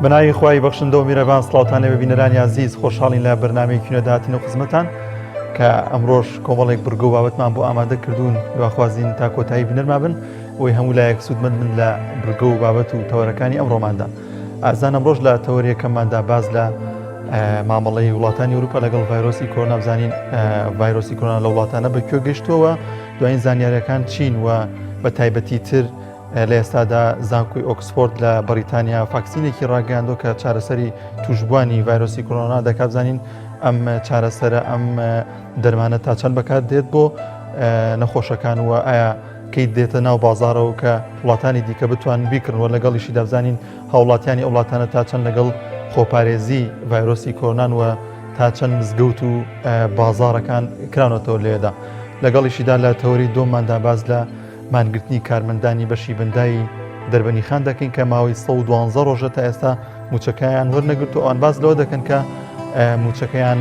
بەناوی خوای بەخشندە و میرەبان سڵاوتان لێ بینەرانی ئازیز خۆشحاڵین لە بەرنامەی کینەداتن و خزمەتان کە ئەمڕۆژ کۆمەڵێک بڕگە و بابەتمان بۆ ئامادە کردوون هیواخوازین تا کۆتایی بینەرما بن ئەوەی هەموو لایەک سوودمەند بن لە بڕگە و بابەت و تەوەرەکانی ئەمڕۆماندا. ئازان ئەمڕۆژ لە تەوەر یەکەمماندا باس لە مامەڵەی وڵاتانی ئەوروپا لەگەڵ ڤایرۆسی کۆرۆنا بزانین ڤایرۆسی کۆرۆنا لە وڵاتانە بە کوێ گەشتەوە دوایین زانیاریەکان چین و بە تایبەتی تر لە ئێستادا زانکۆی ئۆکسفۆرد لە بەریتانیا فاکسینێکی ڕاگەیاندۆ کە چارەسەری توشبووانی ڤایرۆسی کۆرۆنا دەکات بزانین ئەم چارەسەرە ئەم دەرمانە تا چەند بەکار دێت بۆ نەخۆشەکان و ئایا کەی دێتە ناو بازاڕەوە کە وڵاتانی دیکە بتوانن بیکڕن و لەگەڵیشیدا بزانین هاوڵاتیانی ئەو وڵاتانە تا چەند لەگەڵ خۆپارێزی ڤایرۆسی کۆرۆنان و تا چەند مزگەوت و بازاڕەکان کراونەتەوە لێدا لەگەڵیشیدا لە تەوەری دۆماندا باز لە مانگرتنی کارمەندانی بەشی بەنداوی دەربەنی خان دەکەین کە ماوەی 112 ڕۆژە تا ئێستا موچەکەیان وەرنەگرت و ئەوان باس لەوە دەکەن کە موچەکەیان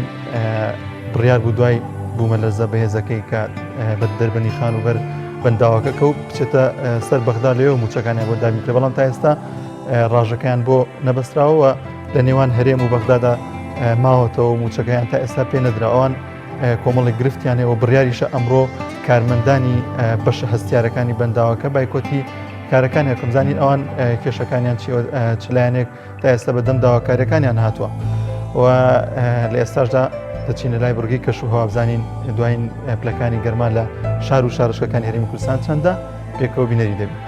بڕیار بوو دوای بوومەلەرزە بەهێزەکەی کە بە دەربەنی خان و بەر بەنداوەکە کەوت بچێتە سەر بەغدا لەوێ موچەکانیان بۆ دابین کرد بەڵام تا ئێستا ڕاژەکەیان بۆ نەبەستراوە لە نێوان هەرێم و بەغدادا ماوەتەوە موچەکەیان تا ئێستا پێ نەدرا ئەوان کۆمەڵێک گرفتیان هەیە و بڕیاریشە ئەمڕۆ کارمەندانی بەشە هەستیارەکانی بەنداوەکە بایکۆتی کارەکانیان کەم زانین ئەوان کێشەکانیان چ لایەنێک تا ئێستا بەدەم داواکاریەکانیان هاتووە و لە ئێستاشدا دەچینە لای بڕگەی کەش و هەوا بزانین دوایین پلەکانی گەرما لە شار و شارۆچکەکانی هەرێمی کوردستان چەندە پێکەوە بینەری دەبین.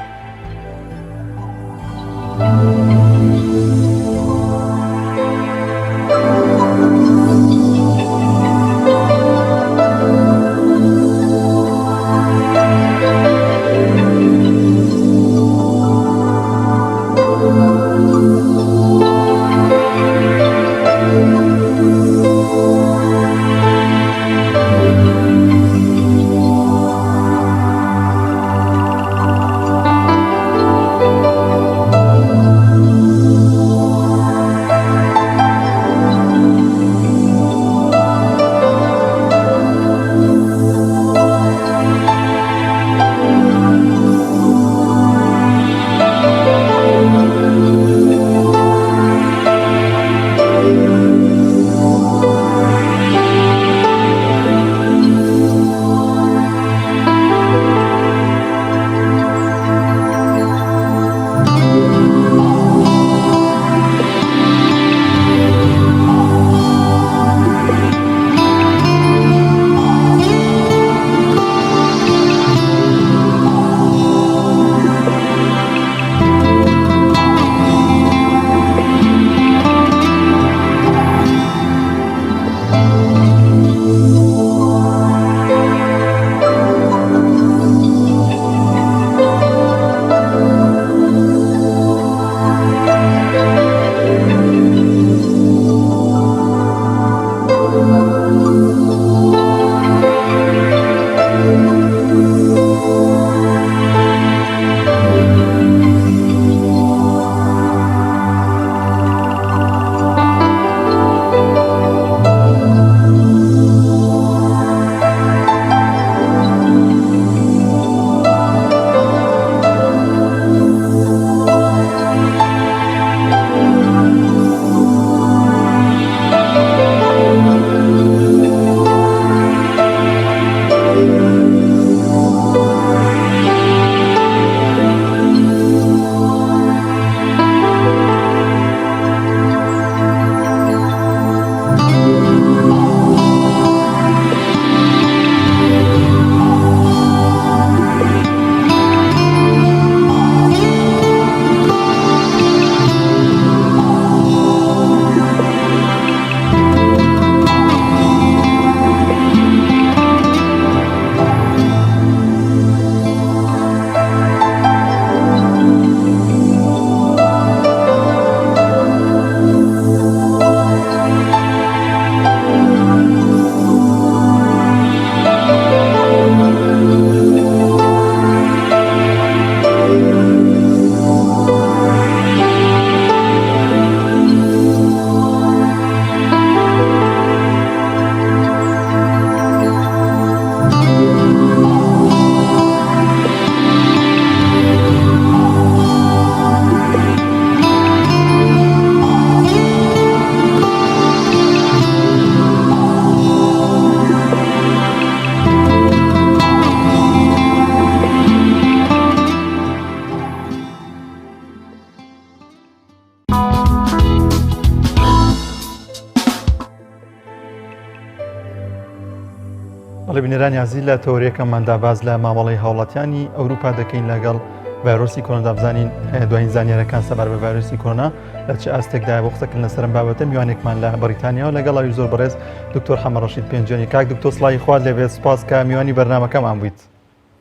بەڵێ بینەرانی ئازیز لە تەوەرەکەماندا باس لە مامەڵەی هاوڵاتیانی ئەوروپا دەکەین لەگەڵ ڤایرۆسی کۆرۆنادا بزانین دوایین زانیارەکان سەبارەت بە ڤایرۆسی کۆرۆنا لە چ ئاستێکدایە بۆ قسەکردن لەسەر ئەم بابەتە میوانێکمان لە بەریتانیاوە لەگەڵ ئەوی زۆر بەڕێز دکتۆر حەمە ڕەشید پێنجوێنی کاک دکتۆر سڵاوی خوات لێبێت سوپاس کە میوانی بەرنامەکەمان بوویت.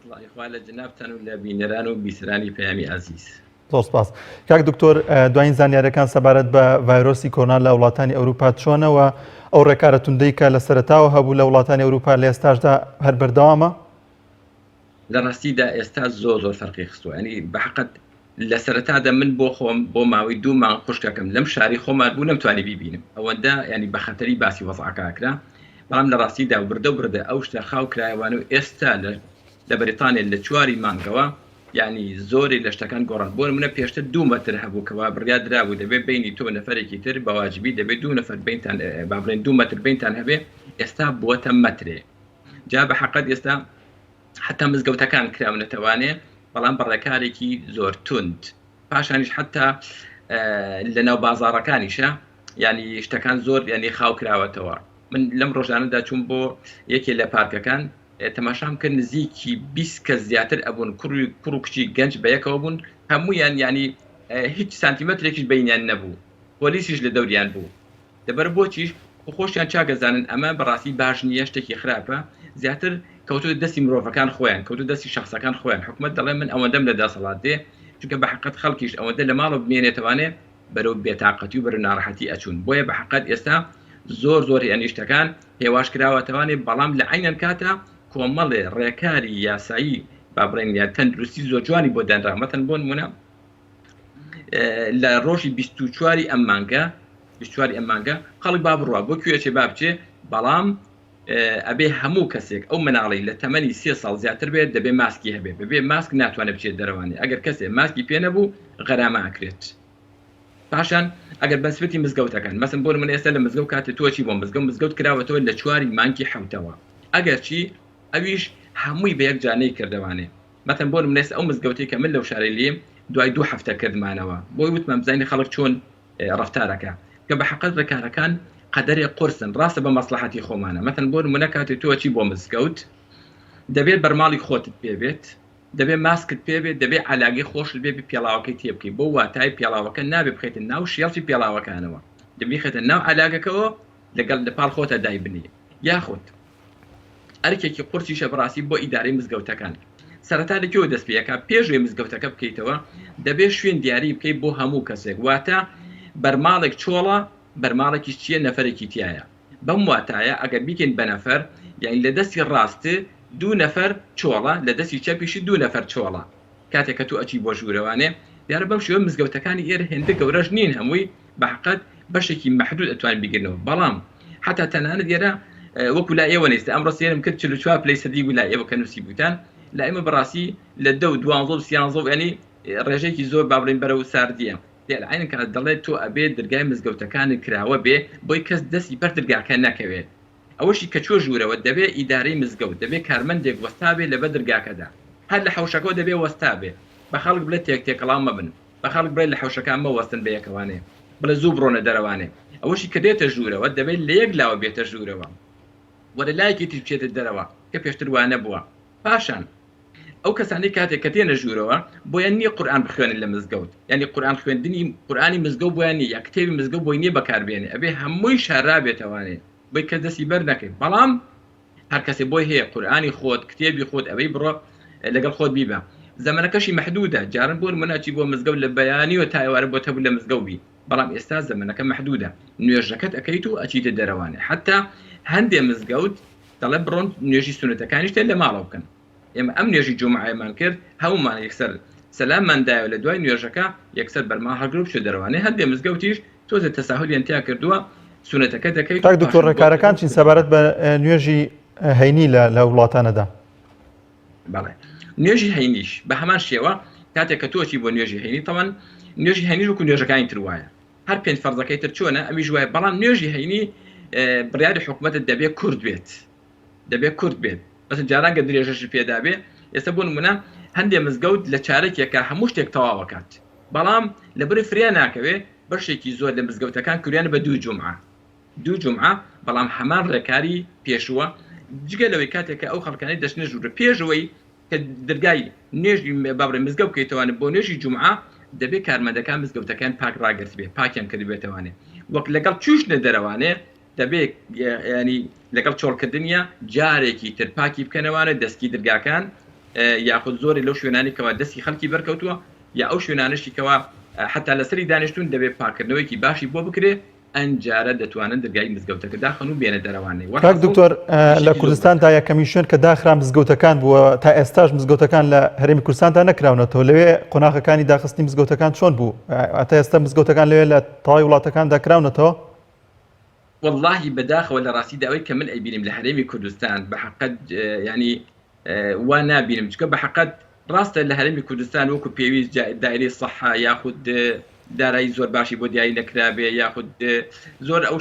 سڵاوی خوا لە جەنابتان و لە بینەران و بیسەرانی پەیامی ئازیز. زۆر سپاس کاک دکتۆر دوایین زانیارەکان سەبارەت بە ڤایرۆسی کۆرۆنا لە وڵاتانی ئەوروپا چۆنە و ئەو ڕێکارە توندەی کە لە سەرەتاوە هەبوو لە وڵاتانی ئەوروپا لە ئێستاشدا هەر بەردەوامە؟ لە ڕاستیدا ئێستا زۆر زۆر فەرقی خستووە ینی بەحقت لە سەرەتادا من بۆ خۆم بۆ ماوەی دوو مانگ خوشکەکەم لەم شاری خۆمان بوو نەمتوانی بیبینم ئەوەندە ینی بە خەتەری باسی وەزعەکە کرا بەڵام لە ڕاستیدا وردە وردە ئەو شتە خاو کرایەوان و ئێستا لە لە بەریتانیا لە چواری مانگەوە یانی زۆرێک لە شتەکان گۆڕان بۆ نمونە پێشتر دوو مەتر هەبوو کەوا بڕیار درابوو دەبێت بینی تۆ نەفەرێکی تر بە واجبی دەبێت دوو نەفەر بینتان با بڵێن دوو مەتر بینتان هەبێ ئێستا بووەتە مەترێ جا بە حەقەت ئێستا حتا مزگەوتەکان کراونەتەوانێ بەڵام بە ڕێکارێکی زۆر توند پاشانیش حتا لە ناو بازاڕەکانیشە ینی شتەکان زۆر ینی خاو کراوەتەوە من لەم ڕۆژانەدا چوون بۆ یەکێ لە پارکەکان تەماشام کرد نزیکی 20 کەس زیاتر ئەبوون کوڕی کوڕ و کچی گەنج بەیەکەوە بوون هەمویان ینی هیچ سانتیمەترێکیش بینیان نەبوو پۆلیسیش لە دەوریان بوو لەبەر بۆچیش خۆشیان چاکەزانن ئەمە بەڕاستی باش نییە شتێکی خراپە زیاتر کەوتۆ دەستی مرۆڤەکان خۆیان کەوتو دەستی شخصەکان خۆیان حکومت دەڵێ من ئەوەندەم لە دەسەڵات دێ چونکە بە حقت خەڵکیش ئەوەندە لە ماڵەوە بمێنێتەوانێ بەرەو بێتاقەتی و بەرەو ناڕەحەتی ئەچوون بۆیە بە حەقەت ئێستا زۆر زۆر یانی شتەکان هێواش کراوەتەوانێ بەڵام لە عەینەن کاتا کۆمەڵێ ڕێکاری یاسایی با بڵێن یا تەندروستی زۆر جوانی بۆ دانرا مەتەن بۆ نمونە لە ڕۆژی 24 ئەم مانگە 24 ئەم مانگە خەڵک با بڕوا بۆ کوێچێ با بچێ بەڵام ئەبێ هەموو کەسێک ئەو مناڵی لە تەمەنی سێ ساڵ زیاتر بێت دەبێ ماسکی هەبێ بەبێ ماسک ناتوانێت بچێت دەرەوانی ئەگەر کەسێ ماسکی پێ نەبوو غەرامە ئەکرێت پاشان ئەگەر بەنسبەتی مزگەوتەکان مەسن بۆ من ئێستا لە مزگەوت کاتێ تۆ چی بۆ مزگەوت مزگەوت کراوەتەوە لە چواری مانگی حوتەوە ئەگەرچی ئەویش هەمووی بە یەک جار نەیکردەوانێ مەتەن بۆ من ئێستا ئەو مزگەوتی کە من لەو شارەی لێم دوای دوو هەفتە کردمانەوە بۆی وتمان بزانین خەڵک چۆن ڕەفتارەکە کە بە حەقەت ڕێکارەکان قەدەرێ قورسن ڕاستە بە مەسلحەتی خۆمانە مەتەن بۆ نمونە کاتێ تۆ چی بۆ مزگەوت دەبێت بەرماڵی خۆتت پێ بێت دەبێ ماسکت پێ بێت دەبێ عەلاگەی خۆشت بێ پێڵاوەکەی تێ بکەی بەو واتای پێڵاوەکە نابێ بخەیتە ناو شێڵفی پێڵاوەکانەوە دەبێ بیخەیتە ناو عەلاگەکەوە لەگەڵ لە پاڵ خۆتە دایبنێ یاخود ئەرکێکی قورسیشە بەڕاستی بۆ ئیدارەی مزگەوتەکان سەرەتا لە کوێوە دەست پێ ئەکا پێش ئەوەی مزگەوتەکە بکەیتەوە دەبێ شوێن دیاری بکەیت بۆ هەموو کەسێک واتە بەرماڵێک چۆڵە بەرماڵێکیش چییە نەفەرێکی تایە بەم واتایە ئەگەر بیکەین بە نەفەر یانی لە دەستی ڕاست دوو نەفەر چۆڵە لە دەستی چەپیشی دوو نەفەر چۆڵە کاتێک کە تۆ ئەچی بۆ ژوورەوانێ دیارە بەم شێوە مزگەوتەکانی ئێرە هێندە گەورەش نین هەمووی بە حەقەت بەشێکی مەحدود ئەتوان بیگرنەوە بەڵام حتا تەنانەت ئێرە وەکو لای ئێوە نیست ئەمڕۆ سێرم کرد 44 پلەی سەدی بوو لای ئێوە کە نووسی بووتان لای ئێمە بەڕاستی لە دە و دوانزە و سیانزە و ینی ڕێژەیەکی زۆر با بڵێین بەرەو ساردیە لە عەین کات دەڵێت تۆ ئەبێ درگای مزگەوتەکانت کراوە بێ بۆی کەس دەستی بەر درگاکە نەکەوێت ئەوەشی کە چوە ژوورەوە دەبێ ئیدارەی مزگەوت دەبێ کارمەندێک وەستا بێ لەبەر درگاکەدا هەر لە حەوشەکەوە دەبێ وەستا بێ بە خەڵک بڵێ تێک تێکەڵاو مەبن بە خەڵک بڵێ لە حەوشەکان مەوەستن بەیەکەوانێ بڵێ زوو بڕۆنە دەرەوانێ ئەوەشی کە دێتە ژوورەوە دەبێ لە یەک لاوە بێتە ژوورەوە و لە لایەکی تریش بچێتە دەرەوە کە پێشتر وا نەبووە پاشان ئەو کەسانەی کاتێک کە دێنە ژوورەوە بۆیان نییە قورئان بخوێنن لە مزگەوت یعنی قورئان خوێندنی قورئانی مزگەوت بۆیان نییە یا کتێبی مزگەوت بۆی نییە بەکاربێنێ ئەبێ هەمووی شارابێتەوانێ بۆی کەس دەستی بەر نەکەی بەڵام هەر کەسێ بۆی هەیە قورئانی خۆت کتێبی خۆت ئەوەی بڕۆ لەگەڵ خۆت بیبە زەمەنەکەشی مەحدودە جارن بۆ نمونە چی بۆ مزگەوت لە بەیانیەوە تا ئێوارە بۆت هەبوو لە مزگەوت بی بەڵام ئێستا زەمەنەکە مەحدودە نوێژەکەت ئەکەیت و ئەچیتە دەرەوانێ حتا هەندێ مزگەوت دەڵێ بڕۆن نوێژی سونەتەکانیشتە لە ماڵەوە بکەن ئێمە ئەم نوێژی جومعەیەمان کرد هەموومان یەکسەر سەلاممان دایەوە لە دوای نوێژەکە یەکسەر بەرما هەڵگر و بچێ دەرەوانێ هەندێ مزگەوتیش تۆزێ تەساهولیان تیا کردووە سونەتەکە دەکەیت کاک دکتۆر ڕێکارەکان چین سەبارەت بە نوێژی هەینی لە لە وڵاتانەدا؟ بەڵێ نوێژی هەینیش بە هەمان شێوە کاتێک کە تۆچی بۆ نوێژی هەینی تەوان نوێژی هەینیش وەکو نوێژەکانی تر وایە هەر پێنج فەرزەکەی تر چۆنە ئەمیش وایە بەڵام نوێژی هەینی بڕیاری حکوومەتت دەبێت کورد بێت دەبێت کورت بێت بەس جاران گە درێژەشی پێدا بێ ئێستا بۆ نمونە هەندێ مزگەوت لە چارەکێکا هەموو شتێک تەواوەکات بەڵام لە بری فریا ناکەوێ بەشێکی زۆر لە مزگەوتەکان کوریان بە دوو جومعە دوو جومعە بەڵام هەمان ڕێکاری پێشووە. جگە لەوەی کاتێک کە ئەو خەڵکانەی دەچنە ژوورە پێشەوەی کە دەرگای نوێژی با بڵێین مزگەوت بکەیتەوانێ بۆ نوێژی جومعە دەبێ کارمەندەکان مزگەوتەکان پاک ڕاگرتبێ پاکیان کردبێتەوانێ وەک لەگەڵ چوشنە دەرەوانێ دەبێ ینی لەگەڵ چۆڵکردنیە جارێکی تر پاکی بکەنەوانە دەستی درگاکان یاخود زۆری لەو شوێنانی کەوا دەستی خەڵکی بەرکەوتووە یا ئەو شوێنانشی کەوا حتا لەسەری دانیشتون دەبێت پاکردنەوەیکی باشی بۆ بکرێ ئەنجارە دەتوانن دەرگای مزگەوتەکە داخەن و بێنە دەرەوانەی. کاک دکتۆر لە کوردستاندا یەکەمین شوێن کە داخرا مزگەوتەکان بووە تا ئێستاش مزگەوتەکان لە هەرێمی کوردستاندا نەکراونەتەوە لەوێ قۆناغەکانی داخستنی مزگەوتەکان چۆن بوو تا ئێستا مزگەوتەکان لەوێ لە تەواوی وڵاتەکاندا کراونەتەوە؟ وەڵاهی بەداخەوە لە ڕاستیدا ئەوەی کە من ئەیبینم لە هەرێمی کوردستان بە حەقەت یانی وا نابینم چکە بە حقت ڕاستە لە هەرێمی کوردستان وەکو پێویست دایرەی سەحا یاخود دارایی زۆر باشی بۆ دیاری نەکرابێ یاخود زۆر ئەو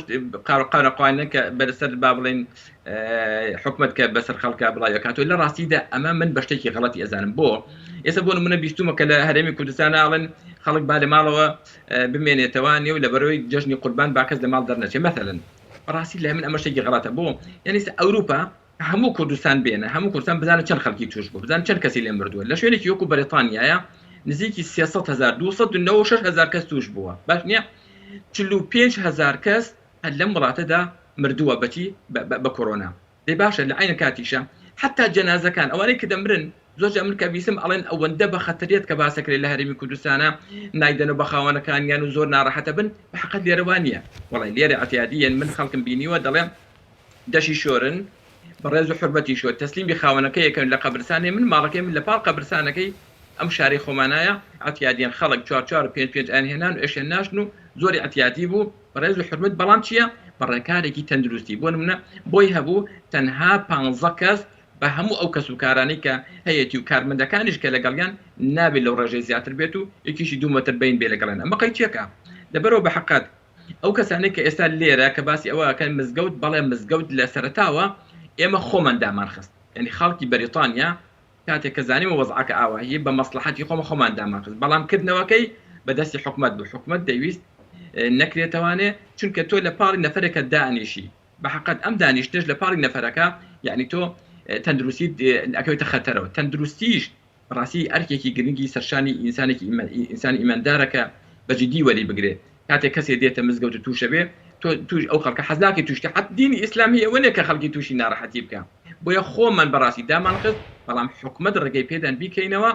قارەقارەقوانە کە بەرسەر با بڵێن حکومت کە بەسەر خەڵکە بڵاوەکاتەوە لە ڕاستیدا ئەمە من بە شتێکی غەڵەتی ئەزانم بۆ ئێستا بۆ نمونە بیستومە کە لە هەرێمی کوردستان ئاڵێن خەڵک با لە ماڵەوە بمێنێتەوە نێو لە بەرەوەی جەژنی قوربان باکەس لە ماڵ دەرنەچێ مەثلەن بەڕاستی لای من ئەمە شتێکی غەڵەتە بۆ یعنی ئەوروپا هەموو کوردستان بێنە هەموو کوردستان بزانە چەند خەڵکی توش بوو بزانە چەند کەسی لێ مردووە لە شوێنێکی وەکو بەریتانیایە نزیکی 300 هزار 296 هزار کەس توش بووە باش نییە 45 هزار کەس هەر لەم وڵاتەدا مردووە بەچی بە کۆرۆنا دەی باشە لە عین کاتیشە حتا جەنازەکان ئەوانەی کە دەمرن زۆر جار من کە بیسم ئەڵێن ئەوەندە بە خەتەریەت کە باسەکرێت لە هەرێمی کوردستانە نایدەنەوە بە خاوەنەکانیان و زۆر ناڕەحەتە بن بە حەقەت لێرە وا نییە وەڵای لێرە عتیادیەن من خەڵکم بینیوە دەڵێم دەشی شۆرن بە ڕێز و حورمەتیشەوە تەسلیمی خاوەنەکەی ئەکەن لە قەبرسانێ من ماڵەکەی من لە پاڵ قەبرسانەکەی ئەم شارەی خۆمانایە عەتیادیان خەڵک چوار چوار و پێنج پێنج ئەیان هێنان و ئێشیان ناشتن و زۆری عەتیادی بوو بە ڕێز و حورمەت بەڵام چییە بە ڕێکارێکی تەندروستی بۆ نمونە بۆی هەبوو تەنها پانزە کەس بە هەموو ئەو کەس و کارانەی کە هەیەتی و کارمەندەکانیش کە لەگەڵیان نابێت لەو ڕێژەی زیاتر بێت و یەکیشی دوو مەتر بەین بێ لەگەڵیان ئەمە قەیچێکە لەبەرەوە بە حەقەت ئەو کەسانەی کە ئێستا لێرە کە باسی ئەوە ئەکەن مزگەوت بەڵێ مزگەوت لە سەرەتاوە ئێمە خۆمان دامان خست یعنی خەڵکی بەریتانیا کاتێک کە زانیمە وەزعەکە ئاواهیە بە مەسلحەتی خۆمە خۆمان دامان خست بەڵام کردنەوەکەی بە دەستی حکومت بوو حکومت دەیویست نەکرێتەوانێ چونکە تۆ لە پاڵی نەفرێکە دانیشی بە حقت ئەم دانیشتنش لە پاڵی نەفرەکە یعنی تۆ تەندروستی ئەکەوێتە خەتەرەوە تەندروستیش بەڕاستی ئەرکێکی گرنگی سەرشانی ئینسانێکی ئینسانی ئیماندارە کە بە جدی وەری بگرێ کاتێک کەسێ دێتە مزگەوت و تووشە بێ تۆ توش ئەو خەڵکە حەز ناکەی تووشتی حەت دینی ئیسلامی ئەوە نیە کە خەڵکی تووشی ناڕەحەتی بکە بۆیە خۆمان بەڕاستی دامان خست بەڵام حکومەت ڕێگەی پێدان بیکەینەوە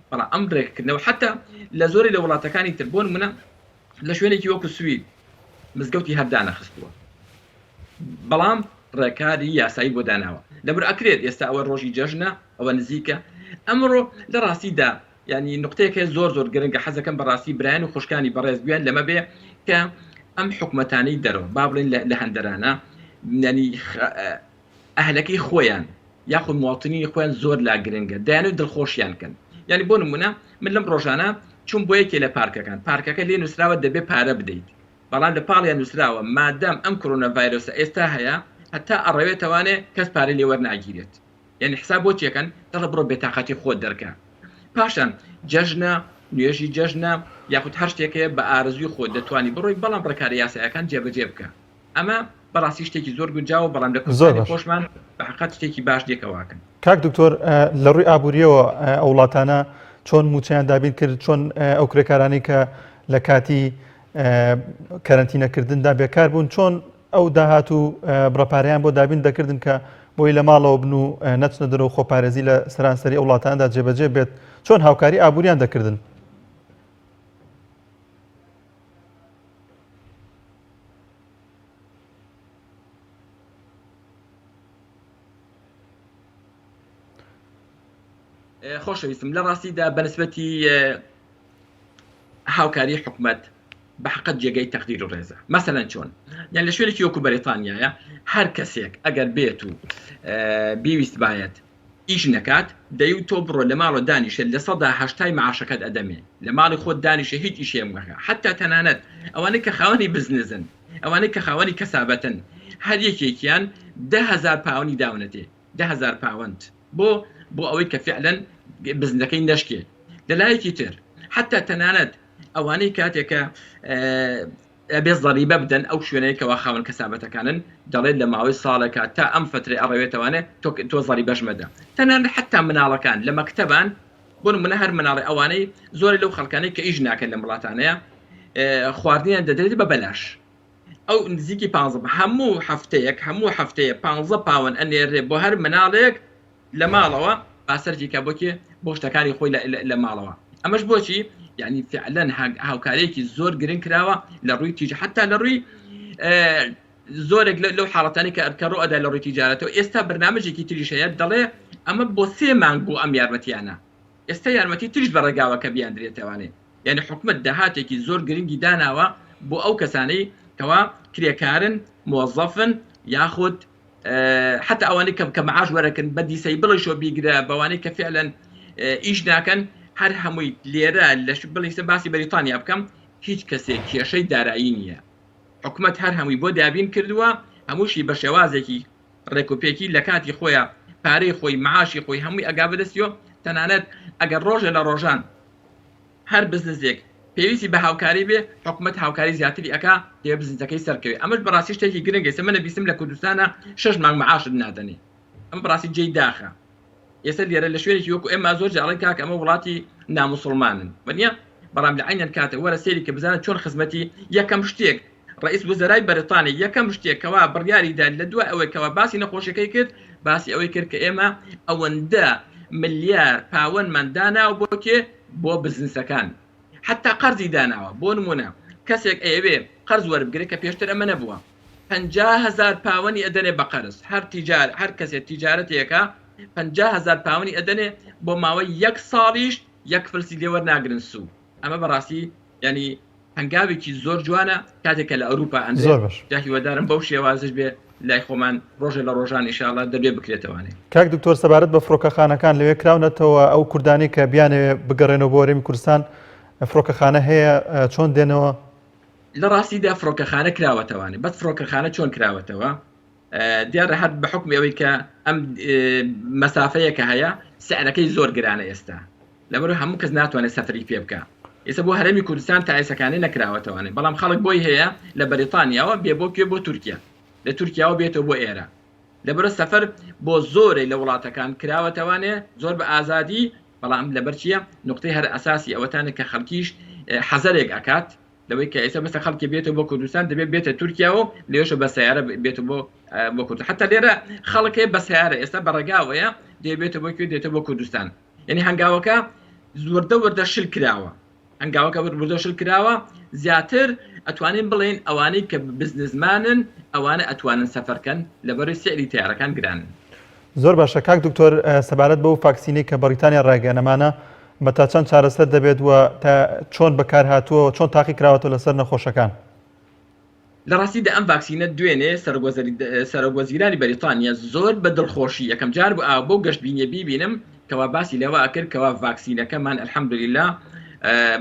بەڵام ئەم ڕێککردنەوە حتا لە زۆری لە وڵاتەکانی تر بۆ نمونە لە شوێنێکی وەکو سوید مزگەوتی هەر دانەخستووە بەڵام ڕێکاری یاسایی بۆ داناوە لەبەر ئەکرێت ئێستا ئەوە ڕۆژی جەژنە ئەوە نزیکە ئەمڕۆ لە ڕاستیدا یعنی نقطەیەک هەیە زۆر زۆر گرنگە حەزەکەم بەڕاستی برایان و خوشکانی بەڕێز گویان لەمە بێ کە ئەم حکومەتانەی دەرەوە با بڵێن لە هەندەرانە یعنی ئەهلەکەی خۆیان یاخود مواطنینی خۆیان زۆر لا گرنگە دەیانەوێت دڵخۆشیان کەن یعنی بۆ نمونە من لەم ڕۆژانە چوم بۆ یەکێ لە پارکەکان پارکەکە لێ نووسراوە دەبێ پارە بدەیت بەڵام لە پاڵیان نووسراوە مادام ئەم کۆرۆنا ڤایرۆسە ئێستا هەیە هەتا ئەڕەوێتەوانێ کەس پارەی لێ وەرناگیرێت یعنی حساب بۆ چیەکەن دەڵێ بڕۆ بێتاقەتی خۆت دەرکە پاشان جەژنە نوێژی جەژنە یاخود هەر شتێک هەیە بە ئارەزووی خۆت دەتوانی بڕۆی بەڵام ڕێکارە یاسایەکان جێبەجێ بکە ئەمە بەڕاستی شتێکی زۆر گونجاوە بەڵام لە زۆر کوردستانی باش. خۆشمان بە حەقەت شتێکی باش نییە کە واکەن. کاک دکتۆر لە ڕووی ئابووریەوە ئەو وڵاتانە چۆن مووچەیان دابین کرد چۆن ئەو کرێکارانەی کە لە کاتی کەرەنتینەکردندا بێکار بوون چۆن ئەو داهات و بڕە پارەیان بۆ دابین دەکردن کە بۆی لە ماڵەوە بن و نەچنە دەرەوە خۆپارێزی لە سەرانسەری ئەو وڵاتاندا جێبەجێ بێت چۆن هاوکاری ئابووریان دەکردن؟ خۆشەویستم لە ڕاستیدا بەنسبەتی هاوکاری حکومەت بە حقت جێگەی تەقدیر و ڕێزە مەسەلەن چۆن یان لە شوێنێکی وەکو بەریتانیایە هەر کەسێک ئەگەر بێت و بیویست باەت ئیش نەکات دەی و تۆ بڕۆ لە ماڵە دانیشە 80% معاشەکەت ئەدەمێ لە ماڵی خۆت دانیشە هیچ ئیشێ مەکە حتا تەنانەت ئەوانەی کە خاوەنی بزنزن ئەوانەی کە خاوەنی کەسابەتن هەر یەکێکیان 10هزار پاونی داونەتێ 10هزار پاوەند بۆ بۆ ئەوەی کە فعلەن بزنەکەی نەشکێ لە لایەکی تر حتا تەنانەت ئەوانەی کاتێکە ئەبێ زەریبە بدەن ئەو شوێنەی کەوا خاوەن کەسابەتەکانن دەڵێت لە ماوەی ساڵێکا تا ئەم فەترەی ئەڕەوێتەوانێ تۆ تۆ زەریبەش مەدە تەنانەت حەتا مناڵەکان لە مەکتەبان بۆ نمونە هەر مناڵی ئەوانەی زۆرێ لەو خەڵکانەی کە ئیش ناکەن لەم وڵاتانەیە خواردنیان دەدرێت بە بەلاش ئەو نزیکی پ هەموو هەفتەیەک هەموو هەفتەیە پ پاوەن ئەنێرێ بۆ هەر مناڵێک لە ماڵەوە با سەرفی کا بۆ کێ بۆ شتەکانی خۆی لە ماڵەوە ئەمەش بۆچی یعنی فعلەن هاوکاریەکی زۆر گرنگ کراوە لە ڕووی تیج حتا لە ڕووی زۆرێک لەو حاڵەتانی کە ئەرکە ڕۆ ئەدا لە ڕووی تیجارەتەوە ئێستا بەرنامەجێکی تریش هەیە دەڵێ ئەمە بۆ سێ مانگ بوو ئەم یارمەتیانە ئێستا یارمەتی تریش بە ڕێگاوە کە بیاندرێتەوانێ یعنی حکومت داهاتێکی زۆر گرنگی داناوە بۆ ئەو کەسانەی کەوا کرێکارن مۆزەفن یاخود حتا ئەوانەی کە کە معاش وەرەکن بە دیسەی بڵیشۆ بیگرە بەوانەی کە فعلەن ئیش ناکەن هەر هەمووی لێرە لە بڵیسە باسی بەریتانیا بکەم هیچ کەسێک کێشەی دارایی نییە حکومت هەر هەمووی بۆ دابین کردووە هەمووشی بە شێوازێکی ڕێکوپێکی لە کاتی خۆیان پارەی خۆی معاشی خۆی هەمووی ئەگا بەدەستیەوە تەنانەت ئەگەر ڕۆژێ لە ڕۆژان هەر بزنسێک پێویستی بە هاوکاری بێ حکومەت هاوکاری زیاتری ئەکا دەیەوێ بزنسەکەی سەرکەوێ ئەمەش بەڕاستی شتێکی گرنگە ئێستا من ئەبیستم لە کوردستانا شەش مانگ معاشت نادەنێ ئەمە بەڕاستی جێی داخە ئێستا لێرە لە شوێنێکی وەکو ئێمە زۆر جار ئەڵێن کاکە ئەمە وڵاتی ناموسڵمانن وەنیە بەڵام لە عەینەن کاتە وەرە سەیری کە بزانە چۆن خزمەتی یەکەم شتێک ڕئیس وزەرای بەریتانی یەکەم شتێک کەوا بڕیاری دا لە دوای ئەوەی کەوا باسی نەخۆشیەکەی کرد باسی ئەوەی کرد کە ئێمە ئەوەندە ملیار پاوەنمان داناوە بۆ کێ بۆ بزنسەکان حتا قەرزی داناوە بۆ نمونە کەسێک ئەیەوێ قەرز وەربگرێت کە پێشتر ئەمە نەبووە 50 هەزار پاوەنی ئەدەنێ بە قەرز هەر تیجار هەر کەسێک تیجارەتێکە 50 هەزار پاوەنی ئەدەنێ بۆ ماوەی یەک ساڵیش یەک فلسی لێ وەرناگرن سوو ئەمە بەڕاستی ینی هەنگاوێکی زۆر جوانە کاتێک کە لە ئەوروپا ئەندرێت زۆر باش. جا هیوادارم بەو شێوازەش بێ لای خۆمان ڕۆژێ لە ڕۆژان ئیشاڵا دەبێ بکرێتەوانێ. کاک دکتۆر سەبارەت بە فڕۆکەخانەکان لەوێ کراونەتەوە ئەو کوردانەی کە بیانەوێ بگەڕێنەوە بۆ هەرێمی کوردستان فڕۆکەخانە هەیە چۆن دێنەوە؟ لە ڕاستیدا فڕۆکەخانە کراوەتەوانێ بەس فڕۆکەخانە چۆن کراوەتەوە دیارە هەر بە حوکمی ئەوەی کە ئەم مەسافەیە کە هەیە سعرەکەی زۆر گرانە ئێستا لەبەر هەموو کەس ناتوانێت سەفری پێ بکە ئێستا بۆ هەرێمی کوردستان تا ئێسەکانی نەکراوەتەوانێ بەڵام خەڵک بۆی هەیە لە بەریتانیاوە بێ بۆ کوێ بۆ تورکیا لە تورکیاوە بێتەوە بۆ ئێرە لەبەرە سەفەر بۆ زۆرێک لە وڵاتەکان کراوەتەوانێ زۆر بە ئازادی بەڵام لەبەر چییە نقطەی هەر ئەساسی ئەوەتانە کە خەڵکیش حەزەرێک ئەکات لەوەی کە ئێستا بەسە خەڵکی بێتەوە بۆ کوردستان دەبێت بێتە تورکیاوە لێشە بە سیارە بێت بۆ بۆ کوردستان حتا لێرە خەڵکێ بە سیارە ئێستا بە ڕێگاوەیە دەبێتە بۆ کوێ دێتە بۆ کوردستان یعنی هەنگاوەکە وردە وردە شل کراوە هەنگاوەکە وردە شل کراوە زیاتر ئەتوانین بڵێن ئەوانەی کە بزنزمانن ئەوانە ئەتوانن سەفەرکەن لەبەروی سعری تیارەکان گرانن. زۆر باشە کاک دکتۆر سەبارەت بەو فاکسینەی کە بەڕیتانیا ڕایگەیاند ئەمانە بە تا چەند چارەسەر دەبێت و تا چۆن بەکار هاتووە و چۆن تاقی کراوەتەوە لەسەر نەخۆشەکان؟ لە ڕاستیدا ئەم ڤاکسینە دوێنێ سەرۆکوەزیرانی بەریتانیا زۆر بە دڵخۆشی یەکەم جار بوو ئاوا بەو گەشبینیە بیبینم کەوا باسی لەوە ئەکرد کەوا ڤاکسینەکەمان الحمدللە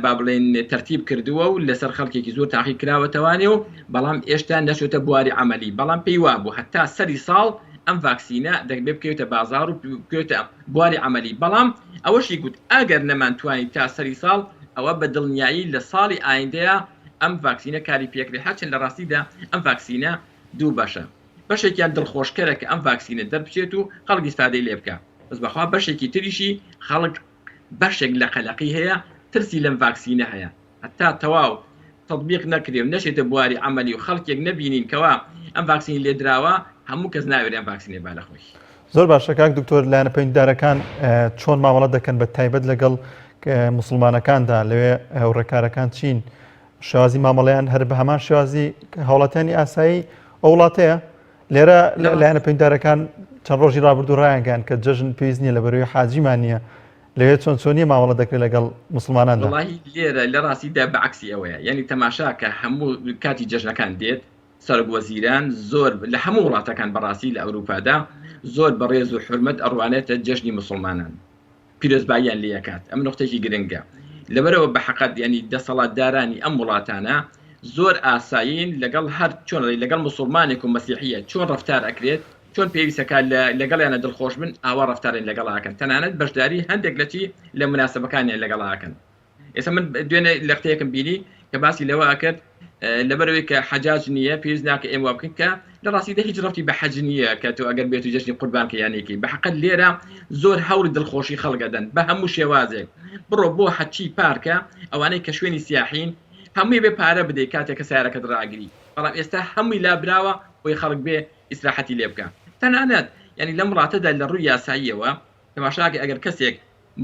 با بڵێن تەرتیب کردووە و لەسەر خەڵکێکی زۆر تاقی کراوەتەوانێ و بەڵام ئێشتا نەچۆتە بواری عملی بەڵام پێی وابوو هەتا سەری ساڵ ئەم ڤاکسینە دەبێ بکەوێتە بازار و بکەوێتە بواری عملی بەڵام ئەوەشی گوت ئەگەر نەمانتوانی تا سەری ساڵ ئەوە بە دڵنیایی لە ساڵی ئایندەیە ئەم ڤاکسینە کاری پێکرێت هەرچەند لە ڕاستیدا ئەم ڤاکسینە دوو بەشە بەشێکیان دڵخۆشکەرە کە ئەم ڤاکسینە دەربچێت و خەڵک ئیسفادەی لێ بکا بەس بەخوا بەشێکی تریشی خەڵک بەشێک لە قەلەقی هەیە ترسی لەم ڤاکسینە هەیە هەتا تەواو تطبیق نەکرێ و نەچێتە بواری عەمەلی و خەڵکێک نەبینین کەوا ئەم ڤاکسینی لێ دراوە هەموو کەس ناوێرێ ئەم ڤاکسینەی با لە خۆی. زۆر باشە کاک دکتۆر لایەنە پەیوەندیدارەکان چۆن مامەڵە دەکەن بە تایبەت لەگەڵ موسڵمانەکاندا لەوێ ڕێکارەکان چین شێوازی مامەڵەیان هەر بە هەمان شێوازی هاوڵاتیانی ئاسایی ئەو وڵاتەیە لێرە لایەنە پەیوەندیدارەکان چەند ڕۆژی ڕابردوو ڕایانگەیاند کە جەژن پێویست نییە لە بەرەوەی حاجیمان نییە لەوێ چۆن چۆنیە مامەڵە دەکرێت لەگەڵ موسڵماناندا؟ وەڵاهی لێرە لە ڕاستیدا بە عەکسی ئەوەیە یانی تەماشا کە هەموو کاتی جەژنەکان دێت سەرۆک وەزیران زۆر لە هەموو وڵاتەکان بەڕاستی لە ئەوروپادا زۆر بە ڕێز و حورمەت ئەڕوانێتە جەژنی موسڵمانان پیرۆزباییان لێ ئەکات ئەم نوقتەیەکی گرنگە لەبەرئەوە بە حەقەت یانی دەسەڵاتدارانی ئەم وڵاتانە زۆر ئاسایین لەگەڵ هەر چۆن لەگەڵ موسڵمانێک و مەسیحیە چۆن ڕەفتار ئەکرێت چۆن پێویستەکە لەگەڵیانە دڵخۆش بن ئاوا ڕەفتاریان لەگەڵا ئەکەن تەنانەت بەشداری هەندێک لە چی لە مناسبەکانیان لەگەڵا ئەکەن ئێستا من دوێنێ لەختەیەکم بینی کە باسی لەوە ئەکرد. لەبەرەوەی کە حەجاج نییە پێویست ناکە ئێمە وا بکەین کە لە ڕاستیدا هیچ ڕەبتی بە حەج نییە کە تۆ ئەگەر بێت و جەژنی قوربان کە یانێکی بە حەقەت لێرە زۆر هەوڵی دڵخۆشی خەڵک ئەدەن بە هەموو شێوازێک بڕۆ بۆ حەچی پارکە ئەوانەی کە شوێنی سیاحین هەمووی بێ پارە بدەیت کاتێک کە سیارەکەت ڕاگری بەڵام ئێستا هەمووی لابراوە بۆی خەڵک بێ ئیسراحەتی لێ بکە تەنانەت یعنی لەم وڵاتەدا لە ڕووی یاساییەوە تەماشاکە ئەگەر کەسێک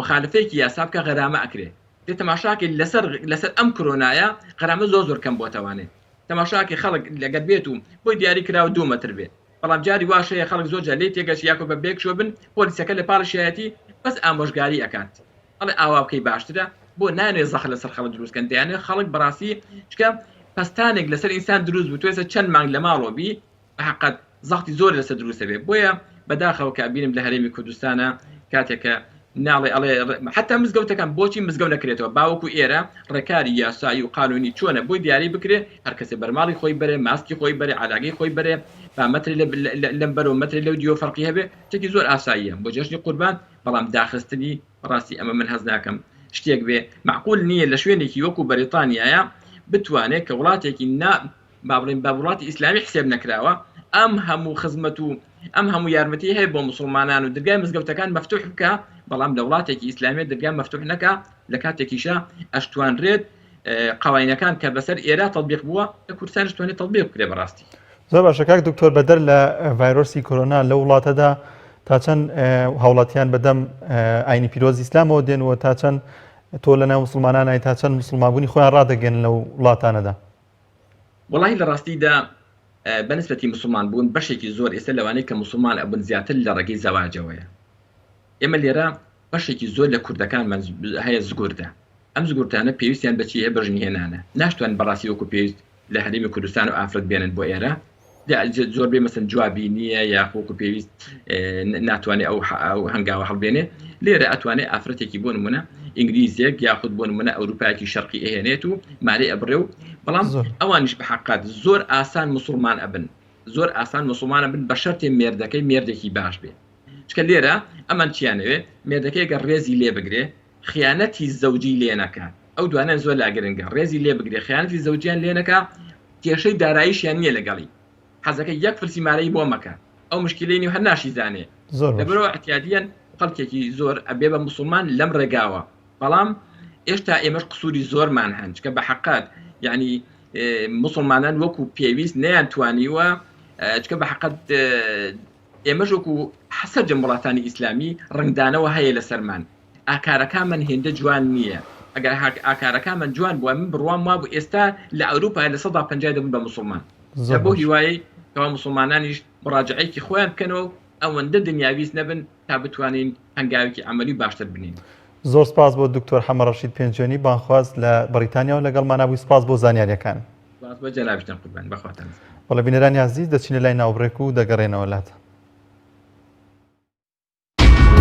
مخالفەیەکی یاسا بکە غەرامە ئەکرێ دێ تەماشاکەی لەسەر لەسەر ئەم کرۆنایە غەرامە زۆر زۆر کەم بۆتەوانێ تەماشاکەی خەڵک لەگەر بێت و بۆی دیاری کراوە دوو مەتر بێ بەڵام جاری واش هەیە خەڵک زۆر جار لێی تێگەشت یاکۆ بە بێکشۆ بن پۆلیسەکە لە پاڵشیایەتی بەس ئامۆژگاری ئەکات ئەڵێ ئاوا بکەی باشترە بۆ نانوێ زەخت لەسەر خەڵک دروست کەن دەیانوێ خەڵک بەڕاستی چکە پەستانێک لەسەر ئینسان دروست بوو تۆ ئێستا چەند مانگ لە ماڵەوە بی بەحەقەت زەختی زۆر لەسەر دروست ئەبێ بۆیە بەداخەوە کە ئەبینم لە هەرێمی کوردستانە کاتێک کە ناڵێ ئەڵێ حتا مزگەوتەکان بۆچی مزگەوت نەکرێتەوە باوەکو ئێرە ڕێکاری یاسایی و قانونی چۆنە بۆی دیاری بکرێ هەر کەسێ بەرماڵی خۆی بەرێ ماسکی خۆی بەرێ علاگەی خۆی بەرێ با مەتری لەم بەرەوە مەتری لەو دیوە فەرقی هەبێ شتێکی زۆر ئاساییە بۆ جەژنی قوربان بەڵام داخستنی بەڕاستی ئەمە من هەست ناکەم شتێک بێ معقول نییە لە شوێنێکی وەکو بەریتانیایە بتوانێت کە وڵاتێکی نا با بڵێین بە وڵاتی ئیسلامی حسێب نەکراوە ئەم هەموو خزمەت و ئەم هەموو یارمەتی هەیە بۆ مسلمانان و درگای مزگەوتەکان مەفتوح بکە بەڵام لە وڵاتێکی ئیسلامی درگا مەفتوح نەکە لە کاتێکیشە ئەشتوانرێت قوانینەکان کە بەسەر ئێرە تطبیق بووە لە کوردستانش توانێت تطبیق بکرێ بەڕاستی زۆر باشە کاک دکتۆر بەدەر لە ڤایرۆسی کۆرۆنا لە وڵاتەدا تا چەند هاوڵاتیان بەدەم ئاینی پیرۆز ئیسلامەوە دێن و تا چەند تۆ لە ناو مسلمانانای تا چەند مسلمانبوونی خۆیان ڕادەگەن لەو وڵاتانەدا وەڵاهی لە ڕاستیدا بە نسبەتی موسڵمان بوون بەشێکی زۆر ئێستا لەوانەی کە موسڵمان ئەبن زیاتر لە ڕێگەی زەواجەوەیە ئێمە لێرە بەشێکی زۆر لە کوردەکانمان هەیە زگوردە ئەم زگورتانە پێویستیان بەچی هەیە بە ژنهێنانە ناشتوان بەڕاستی وەکو پێویست لە هەرێمی کوردستان و ئافرەت بێنن بۆ ئێرە زۆربەی مەسن جوابی نییە یاخۆ وەکو پێویست ناتوانێت ئەو ئەو هەنگاوە هەڵبێنێ لێرە ئەتوانێت ئافرەتێکی بۆ نمونە ئینگلیزێک یاخود بۆ نمونە ئەوروپایەکی شەرقی ئەهێنێت و مارەی ئەبڕێ و بەڵام ئەوانیش بە حقات زۆر ئاسان مسلمان ئەبن زۆر ئاسان مسلمانە بن بە شەرتێ مێردەکەی مێردێکی باش بێ چکە لێرە ئەمان چیانەوێ مێردەکەی گەر ڕێزی لێ بگرێ خیانەتی زەوجی لێ نەکا ئەو دوانیان زۆر لا گرنگە ڕێزی لێ بگرێ خیانەتی زەوجیان لێ نەکا کێشەی داراییشیان نییە لەگەڵی حەزەکە یەک فلسی مارەی بۆ مەکە ئەو مشکلەی نیو هەر ناشیزانێ زۆر باش. لەبەرئەوە اعتیادیەن خەڵکێکی زۆر ئەبێ بە موسڵمان لەم ڕێگاوە بەڵام ئێشتا ئێمەش قسوری زۆرمان هەن چکە بە حەقات یعنی موسڵمانان وەکو پێویست نەیان توانیوە چکە بە حەقەت ئێمەش وەکو سەرجەم وڵاتانی ئیسلامی ڕەنگدانەوە هەیە لەسەرمان ئاکارەکانمان هێندە جوان نییە ئەگەر ئاکارەکانمان جوان بووە من بڕوام وابوو ئێستا لە ئەوروپا 50% دەبن بە مسلمان زۆر بۆ هیوایی کەوا مسلمانانیش مڕاجعەیەکی خۆیان بکەنەوە و ئەوەندە دنیاویست نەبن تا بتوانین هەنگاوێکی عملی باشتر بنین. زۆر سپاس بۆ دکتۆر حەمە ڕەشید پێنجوێنی بانگخواز لە بەڕیتانیاوە لەگەڵمانا بووی سپاس بۆ زانیاریەکان. سپاس بۆ جەنابیشتان قوربان بەخواتان. بەڵێ بینەرانی ئازیز دەچینە لای ناوبڕێک و دەگەڕێنەوە لاتان.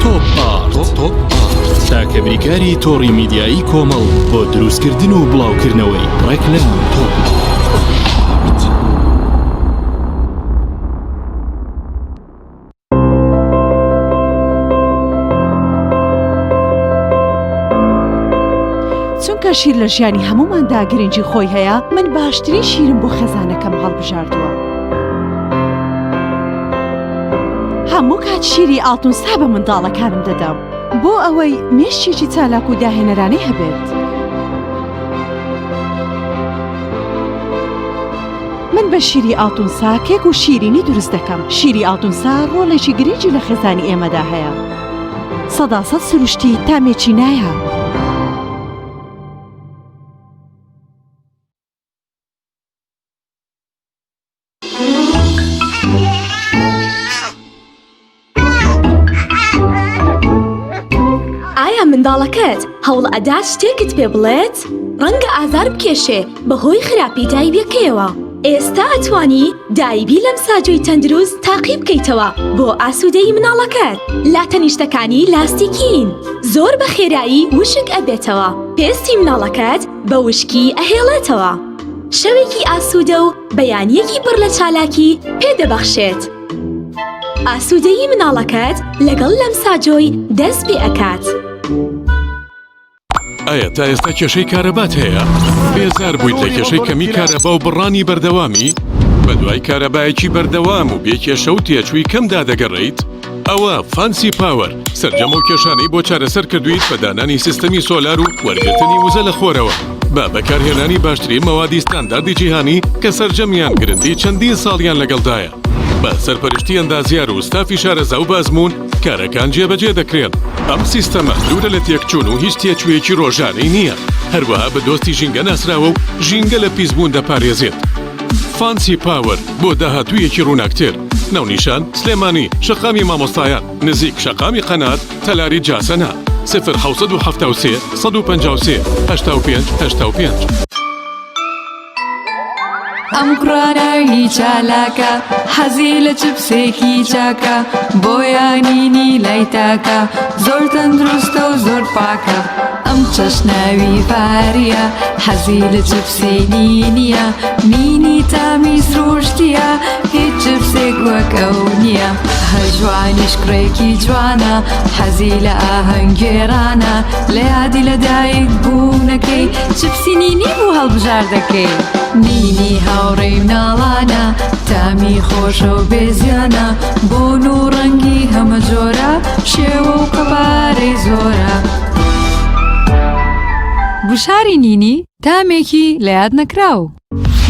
تۆپ ئارت تاکە بریکاری تۆڕی میدیایی کۆمەڵ بۆ دروستکردن و بڵاوکردنەوەی ڕێکلام. تۆپ ئارت. چونکە شیر لە ژیانی هەمووماندا گرنگی خۆی هەیە من باشترین شیرم بۆ خێزانەکەم هەڵبژاردووە. هەموو کات شیری ئاڵتونسا بە منداڵەکانم دەدەم بۆ ئەوەی مێشکێکی چالاک و داهێنەرانەی هەبێت. من بە شیری ئاڵتونسا کێک و شیرینی دروست دەکەم. شیری ئاڵتونسا ڕۆڵێکی گرنگی لە خێزانی ئێمەدا هەیە. سەداسەد سروشتی تامێکی نایاب. ئایا منداڵەکەت هەوڵ ئەدات شتێکت پێ بڵێت؟ ڕەنگە ئازار بکێشێ بەهۆی خراپی دایبیەکەیەوە. ئێستا ئەتوانی دایبی لەم ساجۆی تەندروست تاقی بکەیتەوە بۆ ئاسوودەیی مناڵەکەت. لاتەنیشتەکانی لاستیکین زۆر بە خێرایی وشک ئەبێتەوە. پێستی مناڵەکەت بە وشکی ئەهێڵێتەوە. شەوێکی ئاسوودە و بەیانییەکی پڕ لە چالاکی پێ دەبەخشێت. ئاسوودەیی مناڵەکەت لەگەڵ لەمساجۆی دەست پێ ئەکات. ئایا تا ئێستا کێشەی کارەبات هەیە؟ بێزار بوویت لە کێشەی کەمی کارەبا و بڕانی بەردەوامی؟ بەدوای کارەبایەکی بەردەوام و بێ کێشە و تێچووی کەمدا دەگەڕێیت؟ ئەوە فانسی پاوەر سەرجەم ئەو کێشانەی بۆ چارەسەر کردوویت بە دانانی سیستەمی سۆلار و وەرگرتنی وزە لە خۆرەوە بە بەکارهێنانی باشترین مەوادی ستانداردی جیهانی کە سەرجەمیان گرنتی چەندین ساڵیان لەگەڵدایە. بە سەرپەرشتی ئەندازیار و ستافی شارەزا و بەئەزموون کارەکان جێبەجێ دەکرێن. ئەم سیستەمە دوورە لە تێکچوون و هیچ تێچوویەکی ڕۆژانەی نییە، هەروەها بە دۆستی ژینگە ناسراوە و ژینگە لە پیسبوون دەپارێزێت. فانسی پاوەر بۆ داهاتوویەکی ڕووناکتر. ناونیشان، سلێمانی، شەقامی مامۆستایان، نزیک شەقامی قەنات، تەلاری جاسەنە. 0773 153 85 85. ئەم کوڕانەی چالاکە حەزی لە چپسێکی چاکە بۆیانینی لای تاکە زۆر تەندروستە و زۆر پاکە ئەم چەشناوی فاریە حەزی لە چپسی نینیە نینی تامی سروشتیە هیچ چپسێک وەک ئەو نییە هەژوانیش کوڕێکی جوانە حەزی لە ئاهەنگگێڕانە لە یادی لە دایک بوونەکەی چپسی نینی بوو هەڵبژاردەکەی نینی هاوڕێی مناڵانە تامی خۆشە و بێزیانە بۆن و ڕەنگی هەمە جۆرە شێوە و قەبارەی زۆرە. گوشاری نینی تامێکی لە یاد نەکراو.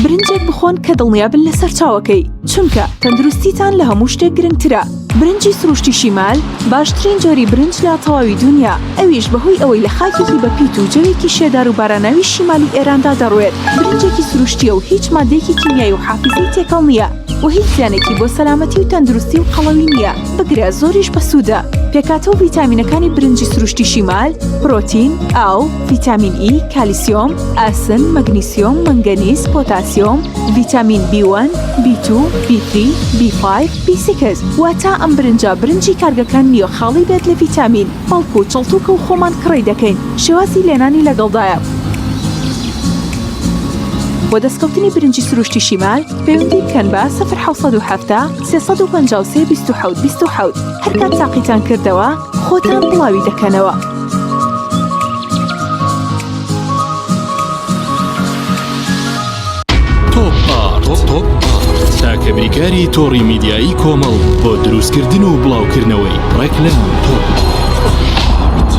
برنجێک بخۆن کە دڵنیابن لە سەرچاوەکەی، چونکە تەندروستیتان لە هەموو شتێک گرنگترە. برنجی سروشتی شیمال باشترین جۆری برنج لە تەواوی دونیا، ئەویش بەهۆی ئەوەی لە خاکێکی بەپیت و جەوێکی شێدار و باراناوی شیمالی ئێراندا دەڕوێت، برنجێکی سروشتییە و هیچ ماددەیەکی کیمیایی و حافیزەی تێکەڵ نییە و هیچ زیانێکی بۆ سەلامەتی و تەندروستی و قەڵەوی نییە، بگرە زۆریش بەسوودە. پێکهاتە و ڤیتامینەکانی برنجی سروشتی شیمال، پرۆتین، ئاو، ڤیتامین ئی، کالیسیۆم، ئاسن، مەگنیسیۆم، مەنگەنیز، پۆتاسیۆم، ڤیتامین بی وەن، بی تو، بی تری، بی فایڤ، بی سیکس، واتە ئەم برنجە برنجی کارگەکان نییە خاڵی بێت لە ڤیتامین، بەڵکو چڵتوکە و خۆمان کڕی دەکەین، شێوازی لێنانی لەگەڵدایە. بۆ دەستکەوتنی برنجی سروشتی شیمال پەیوەندی بکەن بە، 0770 353 27 27، هەرکات تاقیتان کردەوە خۆتان بڵاوی دەکەنەوە. تۆپ ئارت تۆپ ئارت تاکە بریکاری تۆڕی میدیایی کۆمەڵ بۆ دروستکردن و بڵاوکردنەوەی ڕێکلام تۆپ ئارت.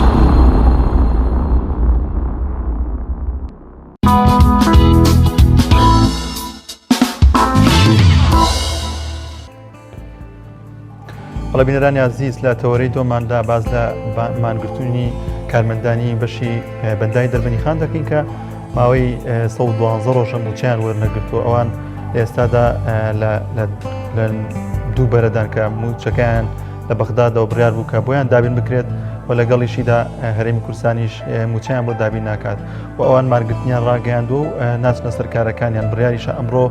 بەڵێ بینەرانی ئازیز لە تەوەرەی دۆماندا باز لە مانگرتوونی کارمەندانی بەشی بەندای دەربەنی خان دەکەین کە ماوەی 112 ڕۆژە موچیان وەرنەگرتووە ئەوان ئێستادا لە دوو بەرەدان کە موچەکەیان لە بەغدادەوە بڕیار بوو کە بۆیان دابین بکرێت و لەگەڵیشیدا هەرێمی کوردستانیش موچەیان بۆ دابین ناکات و ئەوان مانگرتنیان ڕاگەیاندووە و ناچنە سەر کارەکانیان بڕیاریشە ئەمڕۆ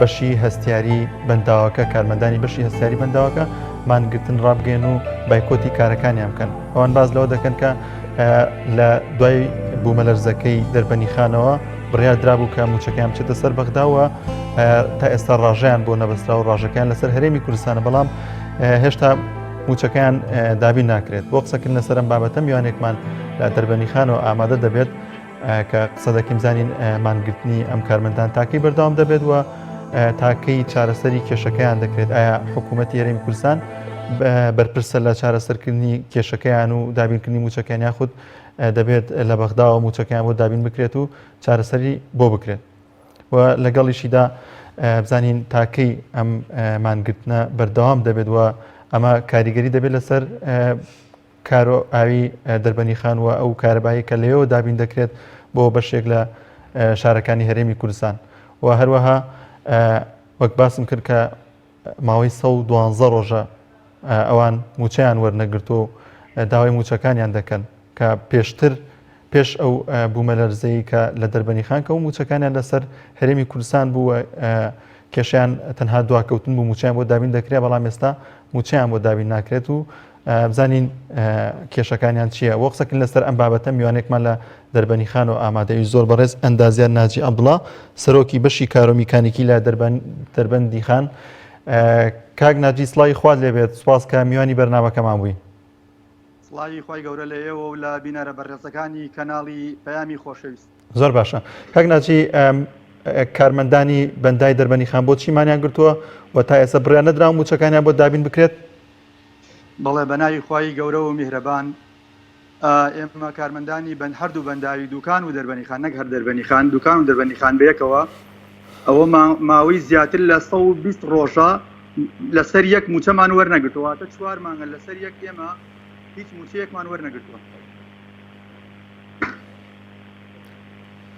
بەشی هەستیاری بەنداوەکە کارمەندانی بەشی هەستیاری بەنداوەکە مانگرتن ڕابگەن و بایکۆتی کارەکانیان بکەن ئەوان باز لەوە دەکەن کە لە دوای بوومەلەرزەکەی دەربەنی خانەوە بڕیار درابوو کە موچەکەیان بچێتە سەر بەغداوە تا ئێستا ڕژیان بۆ نەبەسترا و ڕژەکەیان لەسەر هەرێمی کوردستانە بەڵام هێشتا موچەکەیان دابین ناکرێت بۆ قسەکردن لەسەرم بابەتە میوانێکمان لە دەربەنی خانەوە ئامادە دەبێت کە قسە دەکەین بزانین مانگرتنی ئەم کارمەندان تاکەی بەردەوام دەبێت و تاکەی چارەسەری کێشەکەیان دەکرێت ئایا حکوومەتی هەرێمی کوردستان بەرپرسە لە چارەسەرکردنی کێشەکەیان و دابینکردنی موچەکەیان یاخود دەبێت لە بەغداوە موچەکەیان بۆ دابین بکرێت و چارەسەری بۆ بکرێت و لەگەڵیشیدا بزانین تاکەی ئەم مانگرتنە بەردەوام دەبێت و ئەمە کاریگەری دەبێت لەسەر کارۆ ئاوی دەربەنیخان و ئەو کارەبایی کە لەوێوە دابین دەکرێت بۆ بەشێک لە شارەکانی هەرێمی کوردستان و هەروەها وەک باسم کرد کە ماوەی 112 ڕۆژە ئەوان موچەیان وەرنەگرتو و داوای موچەکانیان دەکەن کە پێشتر پێش ئەو بوومەلەرزەی کە لە دەربەنی خان کە و موچەکانیان لەسەر هەرێمی کوردستان بوو کێشیان تەنها دواکەوتن بوو موچیان بۆ دابین دەکرێت بەڵام ئێستا موچەیان بۆ دابین ناکرێت و بزانین کێشەکانیان چییە بۆ قسەکردن لەسەر ئەم بابەتە میوانێکمان لە دەربەنی خان و ئامادەی زۆر بەڕێز ئەندازیار ناجی عەبدوڵا سەرۆکی بەشی کارۆمیکانیکی لە دەربەندی خان کاک ناجی سڵاوی خوات لێبێت سوپاس کە میوانی بەرنامەکەمان بووی. سڵاوی خوای گەورە لە ئێوە و لە بینەرە بەڕێزەکانی کەناڵی پەیامی خۆشەویست. زۆر باشە کاک ناجی کارمەندانی بەندای دەربەنی خان بۆ چی مانیان گرتووە و تا ئێستا بڕیار نەدراوە مووچەکانیان بۆ دابین بکرێت؟ بەڵێ بەناوی خوای گەورە و میهرەبان ئێمە کارمەندانی بەند هەردوو بەنداوی دوکان و دەربەنی خان نەک هەر دەربەنی خان دوکان و دەربەنی خان بەیەکەوە ئەوە ماوەی زیاتر لە 120 ڕۆژە لەسەر یەک موچەمان وەرنەگرتووە واتە چوار مانگە لەسەر یەک ئێمە هیچ موچەیەکمان وەرنەگرتووە.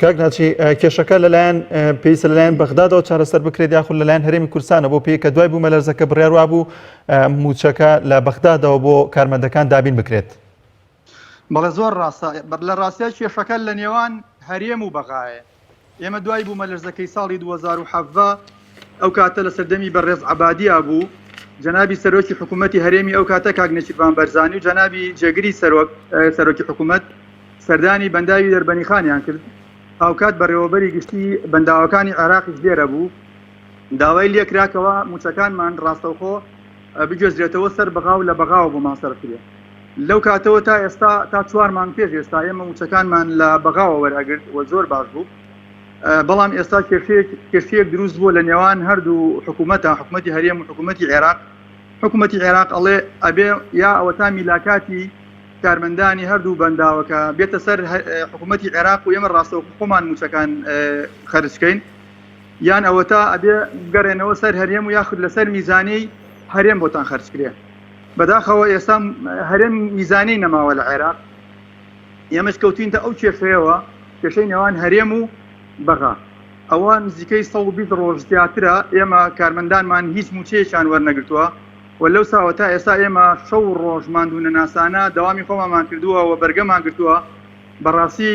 کاک ناچی کێشەکە لەلایەن پێویستە لەلایەن بەغدادەوە چارەسەر بکرێت یاخود لەلایەن هەرێمی کوردستانە بۆ پێی کە دوای بوومەلەرزەکە بڕیار وابوو موچەکە لە بەغدادەوە بۆ کارمەندەکان دابین بکرێت. بەڵێ زۆر ڕاستە لە ڕاستیا کێشەکە لە نێوان هەرێم و بەغایە ئێمە دوای بوومەلەرزەکەی ساڵی 2017 ئەو کاتە لە سەردەمی بەڕێز عەبادیا بوو جەنابی سەرۆکی حکوومەتی هەرێمی ئەو کاتە کاک نێچیرڤان بەرزانی و جەنابی جێگری سەرۆک سەرۆکی حکوومەت سەردانی بەنداوی دەربەنیخانیان کرد هاوکات بەڕێوەبەری گشتی بەنداوەکانی عێراقیش لێرە بوو داوای لێکرا کەوا مووچەکانمان ڕاستەوخۆ بگوێزرێتەوە سەر بەغا و لە بەغاوە بۆمان سەرف کرێ. لەو کاتەوە تا ئێستا تا چوار مانگ پێش ئێستا ئێمە مووچەکانمان لە بەغاوە وەرئەگرت و زۆر باش بوو. بەڵام ئێستا کێشەیەک کێشەیەک دروست بووە لە نێوان هەردوو حکوومەتە حکوومەتی هەرێم و حکوومەتی عێراق. حکوومەتی عێراق ئەڵێ ئەبێ یا ئەوەتا میلاکاتی کارمەندانی هەردوو بەنداوەکە بێتە سەر حکوومەتی عێراق و ئێمە ڕاستەوخۆ خۆمان مووچەکان خەرج کەین. یان ئەوەتا ئەبێ بگەڕێنەوە سەر هەرێم و یاخود لەسەر میزانیەی هەرێم بۆتان خەرج کرێ بەداخەوە ئێستا هەرێم میزانیەی نەماوە لە عێراق ئێمەش کەوتینتە ئەو کێشەیەوە کێشەی نێوان هەرێم و بەغا ئەوە نزیکەی 120 ڕۆژ زیاترە ئێمە کارمەندانمان هیچ موچەیەکیان وەرنەگرتووە و لەو ساوە تا ئێستا ئێمە شەو ڕۆژ ماندوو نەناسانە دەوامی خۆمانمان کردووە و بەرگەمان گرتووە بەڕاستی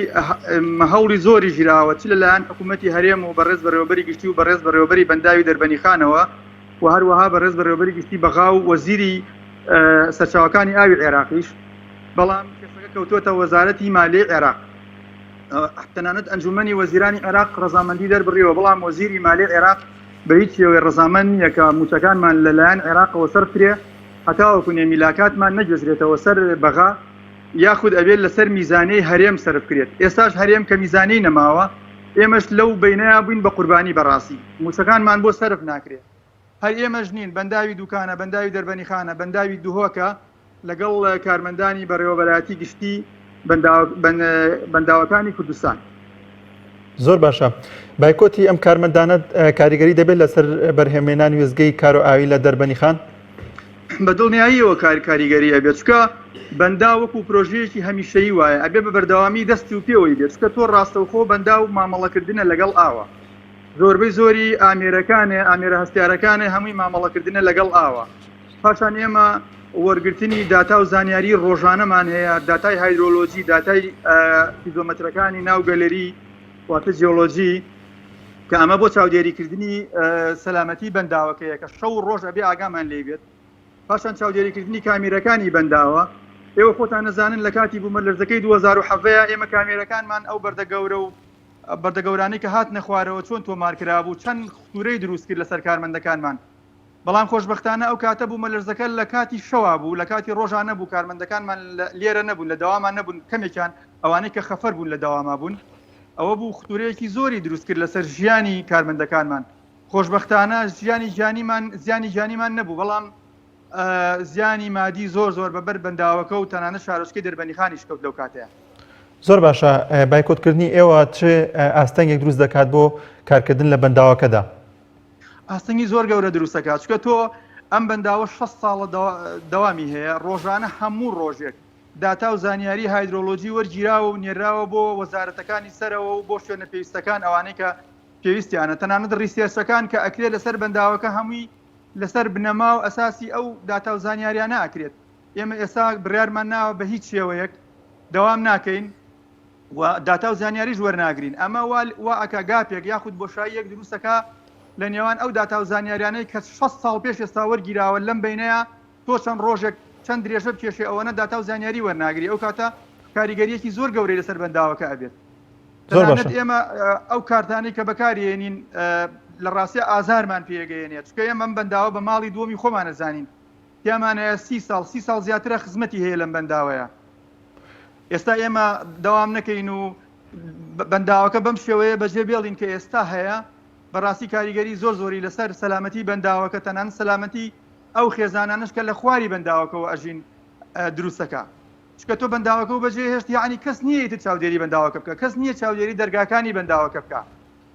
هەوڵی زۆریش دراوە چ لەلایەن حکوومەتی هەرێم و بەڕێز بەڕێوەبەری گشتی و بەڕێز بەڕێوەبەری بەنداوی دەربەنیخانەوە و هەروەها بەڕێز بەڕێوەبەری گشتی بەغا و وەزیری سەرچاوەکانی ئاوی عێراقیش بەڵام کێشەکە کەوتووەتە وەزارەتی مالیەی عێراق تەنانەت ئەنجومەنی وەزیرانی عێراق ڕەزامەندی دەربڕیوە بەڵام وەزیری مالیەی عێراق بە هیچ شێوەی ڕەزامەند نییە کە مووچەکانمان لەلایەن عێراقەوە سەرف کرێ هەتاوەکو نێ میلاکاتمان نەگوێزرێتەوە سەر بەغا یاخود ئەبێت لەسەر میزانیەی هەرێم سەرف کرێت، ئێستاش هەرێم کە میزانیەی نەماوە ئێمەش لەو بەینەیا بووین بە قوربانی بەڕاستی موچەکانمان بۆ سەرف ناکرێ هەر ئێمەش نین بەنداوی دوکانە بەنداوی دەربەنیخانە بەنداوی دهۆکە لەگەڵ کارمەندانی بەڕێوەبەرایەتی گشتی بەنداوەکانی کوردستان. زۆر باشە بایکۆتی ئەم کارمەندانە کاریگەری دەبێت لەسەر بەرهەمێنان وێستگەی کارۆ ئاوی لە دەربەنی خان؟ بە دڵنیاییەوە کار کاریگەری ئەبێت چونکە بەنداو وەکو پرۆژەیەکی هەمیشەیی وایە ئەبێ بە بەردەوامی دەست و پێوەی بێت چونکە تۆ ڕاستەوخۆ بەنداو مامەڵەکردنە لەگەڵ ئاوە زۆربەی زۆری ئامێرەکانێ ئامێرە هەستیارەکانێ هەمووی مامەڵەکردنە لەگەڵ ئاوە پاشان ئێمە وەرگرتنی داتا و زانیاری ڕۆژانەمان هەیە داتای هایدرۆلۆجی داتای پیزۆمەترەکانی ناو گەلەری واتە جیۆلۆجی کە ئەمە بۆ چاودێریکردنی سەلامەتی بەنداوەکەیە کە شەو و ڕۆژ ئەبێ ئاگامان لێی بێت پاشان چاودێریکردنی کامیرەکانی بەنداوە ئێوە خۆتان نەزانن لە کاتی بوومەلەرزەکەی 2017 ئێمە کامێرەکانمان ئەو بەردە گەورە و بەردە گەورانەی کە هاتنە خوارەوە چۆن تۆمار کرابوو چەند ختورەی دروست کرد لەسەر کارمەندەکانمان بەڵام خۆشبەختانە ئەو کاتە بوومەلەرزەکە لە کاتی شەوا بوو لە کاتی ڕۆژان نەبوو کارمەندەکانمان لێرە نەبوون لە دەوامان نەبوون کەمێکیان ئەوانەی کە خەفەر بوون لە دەواما بوون ئەوە بوو ختورەیەکی زۆری دروست کرد لەسەر ژیانی کارمەندەکانمان خۆشبەختانە ژیانی گیانیمان زیانی گیانیمان نەبوو بەڵام زیانی مادی زۆر زۆر بە بەر بەنداوەکە و تەنانەت شارۆچکەی دەربەنیخانیش کەوت لەو کاتەیە. زۆر باشە بایکۆتکردنی ئێوە چ ئاستەنگێک دروست دەکات بۆ کارکردن لە بەنداوەکەدا؟ ئاستەنگی زۆر گەورە دروست دەکات چونکە تۆ ئەم بەنداوە 60 ساڵە دەوامی هەیە ڕۆژانە هەموو ڕۆژێک داتا و زانیاری هایدرۆلۆجی وەرگیراوە و نێراوە بۆ وەزارەتەکانی سەرەوە و بۆ شوێنە پێویستەکان ئەوانەی کە پێویستیانە تەنانەت research ەکان کە ئەکرێت لەسەر بەنداوەکە هەمووی لەسەر بنەما و ئەساسی ئەو داتا و زانیاریانە ئەکرێت ئێمە ئێستا بڕیارمان ناوە بە هیچ شێوەیەک دەوام ناکەین و داتا و زانیاریش وەرناگرین ئەمە وا وا ئەکا gap ێک یاخود بۆشاییەک دروست ئەکا لە نێوان ئەو داتا و زانیاریانەی کە 60 ساڵ پێش ئێستا وەرگیراوە لەم بەینەیا تۆ چەند ڕۆژێک چەند درێژە بکێشێ ئەوەنە داتا و زانیاری وەرناگری ئەو کاتە کاریگەریەکی زۆر گەورەی لەسەر بەنداوەکە ئەبێت زۆر تەنانەت باشە ئێمە ئەو کارتانەی کە بەکارێنین لە ڕاستیا ئازارمان پێگەیەنێت چونکە ئێمە ئەم بەنداوە بە ماڵی دووەمی خۆمانە زانین. تیامانەیە سی ساڵ سی ساڵ زیاترە خزمەتی هەیە لەم بەنداوەیە ئێستا ئێمە دەوام نەکەین و بەنداوەکە بەم شێوەیە بەجێ بێڵین کە ئێستا هەیە بەڕاستی کاریگەری زۆر زۆری لەسەر سەلامەتی بەنداوەکە تەنان سەلامەتی ئەو خێزانانەش کە لە خواری بەنداوەکەوە ئەژین دروستەکە چونکە تۆ بەنداوەکە و بەجێ هێشت یعنی کەس نییە ئیتر چاودێری بەنداوەکە بکە کەس نییە چاودێری دەرگاکانی بەنداوەکە بکە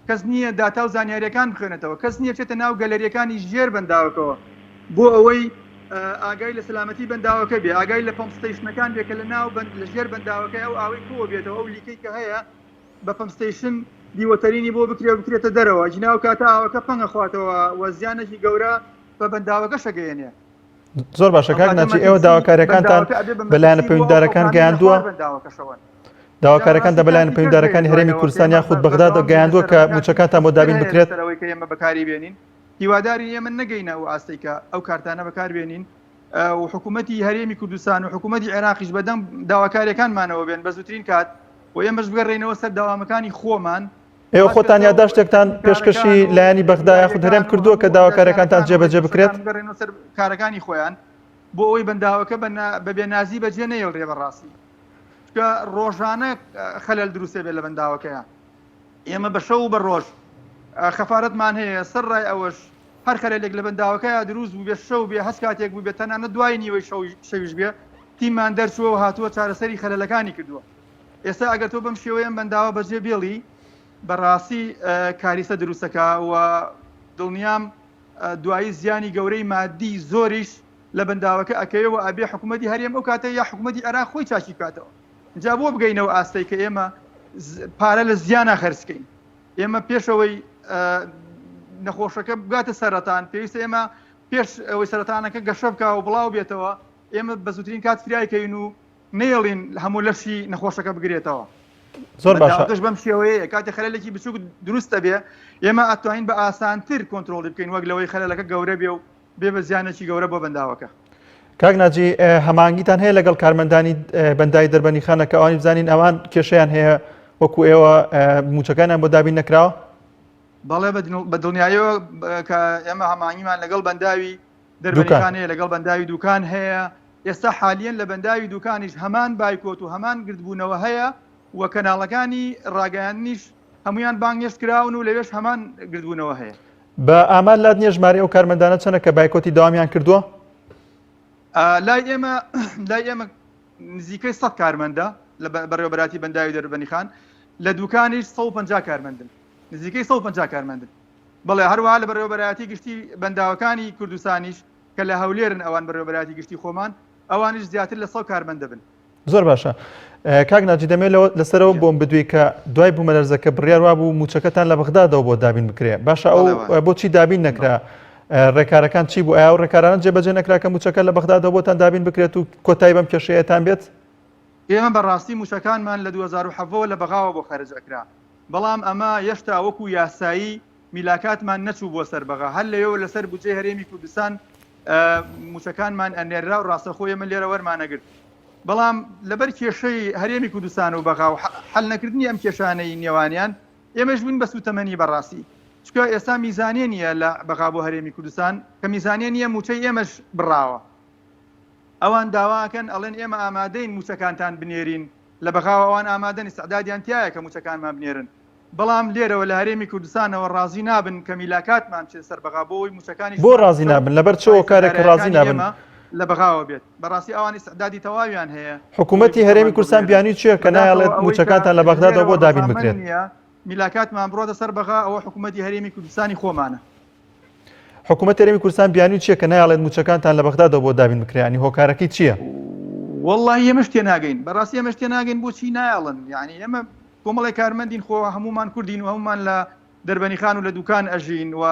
کەس نییە داتا و زانیاریەکان بخوێنێتەوە کەس نییە بچێتە ناو گەلەریەکانی ژێر بەنداوەکەوە بۆ ئەوەی ئاگای لە سەلامەتی بەنداوەکە بێ ئاگای لە pump station ەکان بێ کە لە ناو بەند لە ژێر بەنداوەکە ئەو ئاوەی کۆوە بێتەوە ئەو leak ەی کە هەیە بە pump station dewatering ی بۆ بکرێ و بکرێتە دەرەوە ئەگینا ئەو کاتە ئاوەکە پەنگە خواتەوە و زیانێکی گەورە بە بەنداوەکەش ئەگەیەنێ. زۆر باشە کاک ناجی ئێوە داواکاریەکانتان بە لایەنە پەیوەندیدارەکان گەیاندووە؟ داواکاریەکانتان بە لایەنە پەیوەندیدارەکانی هەرێمی کوردستان یاخود بەغدا گەیاندووە کە مووچەکانتان بۆ دابین بکرێت؟ ئەوەی کە ئێمە بەکاری بێنین هیوادارین ئێمە نەگەینە ئەو ئاستەی کە ئەو کارتانە بەکاربێنین و حکوومەتی هەرێمی کوردستان و حکوومەتی عێراقیش بەدەم داواکاریەکانمانەوە بێن بە زووترین کات و ئێمەش بگەڕێینەوە سەر داوامەکانی خۆمان ئێوە خۆتان یاداشتێکتان پێشکەشی لایەنی بەغدا یاخود هەرێم کردووە کە داواکاریەکانتان جێبەجێ بکرێت؟ بگەڕێنەوە سەر کارەکانی خۆیان بۆ ئەوەی بەنداوەکە بە بێنازی بەجێ نەیڵرێ بەڕاستی چونکە ڕۆژانە خەلەل دروستێ بێت لە بەنداوەکەیان ئێمە بە شەو و بە ڕۆژ خەفارەتمان هەیە سەر ڕای ئەوەش هەر خەلەلێک لە بەنداوەکەیا دروست بوو بێ شەو بێ هەچ کاتێک بوو بێ تەنانەت دوای نیوەی شەویش بێ تیممان دەرچووە و هاتووە چارەسەری خەلەلەکانی کردووە ئێستا ئەگەر تۆ بەم شێوەیە ئەم بەنداوە بەجێ بێڵی بەڕاستی کاریسە دروستەکە و دڵنیام دوایی زیانی گەورەی مادی زۆریش لە بەنداوەکە ئەکەوێ و ئەبێ حکوومەتی هەرێم ئەو کاتە یا حکوومەتی عێراق خۆی چاکی بکاتەوە جا بۆ بگەینەوە ئاستەی کە ئێمە پارە لە زیانە خەرجکەین ئێمە پێشەوەی نەخۆشەکە بگاتە سەرەتان پێویستە ئێمە پێش ئەوەی سەرەتانەکە گەشە بکە و بڵاو بێتەوە ئێمە بە زووترین کات فریایکەین و نەیەڵین هەموو لەشی نەخۆشەکە بگرێتەوە. زۆر باشە. بەنداوەکەش بەم شێوەیەیە کاتێ خەلەلێکی بچووک دروست دەبێ ئێمە ئەتوانین بە ئاسانتر کۆنترۆڵی بکەین وەک لەوەی خەلەلەکە گەورە بێ و بێ بە زیانێکی گەورە بۆ بەنداوەکە. کاک ناجی هەماهەنگیتان هەیە لەگەڵ کارمەندانی بەنداوی دەربەندیخانە کە ئەوانی بزانین ئەوان کێشەیان هەیە وەکو ئێوە مووچەکانیان بۆ دابین نەکراوە؟ بەڵێ بە دڵنیاییەوە کە ئێمە هەماهەنگیمان لەگەڵ بەنداوی دەربەندیخان هەیە لەگەڵ بەنداوی دوکان هەیە ئێستا حالیەن لە بەنداوی دوکانیش هەمان بایکۆت و هەمان گردبوونەوە هەیە و کەناڵەکانی ڕاگەیاندنیش هەمویان بانگێشت کراون و لەوێش هەمان گردبوونەوە هەیە. بە ئامار لات نییە ژمارەی ئەو کارمەندانە چەنە کە بایکۆتی دەوامیان کردووە؟ لای ئێمە لای ئێمە نزیکەی 100 کارمەندە لە بەڕێوەبەراتی بەنداوی دەربەنیخان لە دوکانیش 150 کارمەندن نزیکەی 150 کارمەندن بەڵێ هەروەها لە بەڕێوەبەرایەتی گشتی بەنداوەکانی کوردستانیش کە لە هەولێرن ئەوان بەڕێوەبەرایەتی گشتی خۆمان ئەوانیش زیاتر لە 100 کارمەند دەبن. زۆر باشە کاک ناجی دەمێت لەوە لەسەرەوە بۆم بدوێی کە دوای بوومەلەرزەکە بڕیار وابوو مووچەکەتان لە بەغدادەوە بۆ دابین بکرێ باشە ئەو بۆچی دابین نەکرا ڕێکارەکان چی بوو ئایا ئەو ڕێکارانە جێبەجێ نەکرا کە مووچەکە لە بەغدادەوە بۆتان دابین بکرێت و کۆتایی بەم کێشەیەتان بێت؟ ئێمە بەڕاستی مووچەکانمان لە 2017 وە لە بەغاوە بۆ خەرج ئەکرا بەڵام ئەمە یەشتا وەکو یاسایی میلاکاتمان نەچوو بۆ سەر بەغا هەر لەوێوە لەسەر بودجەی هەرێمی کوردستان موچەکانمان ئەنێررا و ڕاستەخۆ ئێمە لێرە وەرمانەگرت بەڵام لەبەر کێشەی هەرێمی کوردستان و بەغا و حل نەکردنی ئەم کێشانەی نێوانیان ئێمەش بووین بە سوتەمەنی بەڕاستی چونکە ئێستا میزانیە نییە لە بەغا بۆ هەرێمی کوردستان کە میزانیە نییە موچەی ئێمەش بڕاوە ئەوان داواکەن ئەڵێن ئێمە ئامادەین موچەکانتان بنێرین لە بەغاوە ئەوان ئامادەن ئیستعدادیان تیایە کە موچەکانمان بنێرن بەڵام لێرەوە لە هەرێمی کوردستانەوە ڕازی نابن کە میلاکاتمان بچێتە سەر بەغا بۆ ئەوەی مووچەکانیشمان بۆ ڕازی نابن؟ لەبەر چ هۆکارێک ڕازی نابن؟ لە بەغاوە بێت. بەڕاستی ئەوان ئیستعدادی تەواویان هەیە حکوومەتی هەرێمی کوردستان بیانووی چییە کە نایەڵێت مووچەکانتان لە بەغدادەوە بۆ دابین بکرێت؟ میلاکاتمان بڕۆتە سەر بەغا ئەوە حکوومەتی هەرێمی کوردستانی خۆمانە. حکوومەتی هەرێمی کوردستان بیانووی چییە کە نایەڵێت مووچەکانتان لە بەغدادەوە بۆ دابین بکرێت؟ یانی هۆکارەکەی چییە؟ وەڵڵاهی ئێمەش تێناگەین. بەڕاستی ئێمەش تێناگەین بۆچی نایەڵن. یانی ئێمە کۆمەڵێک کارمەندین خۆ هەموومان کوردین و هەموومان لە دەربەنیخان و لە دوکان ئەژین و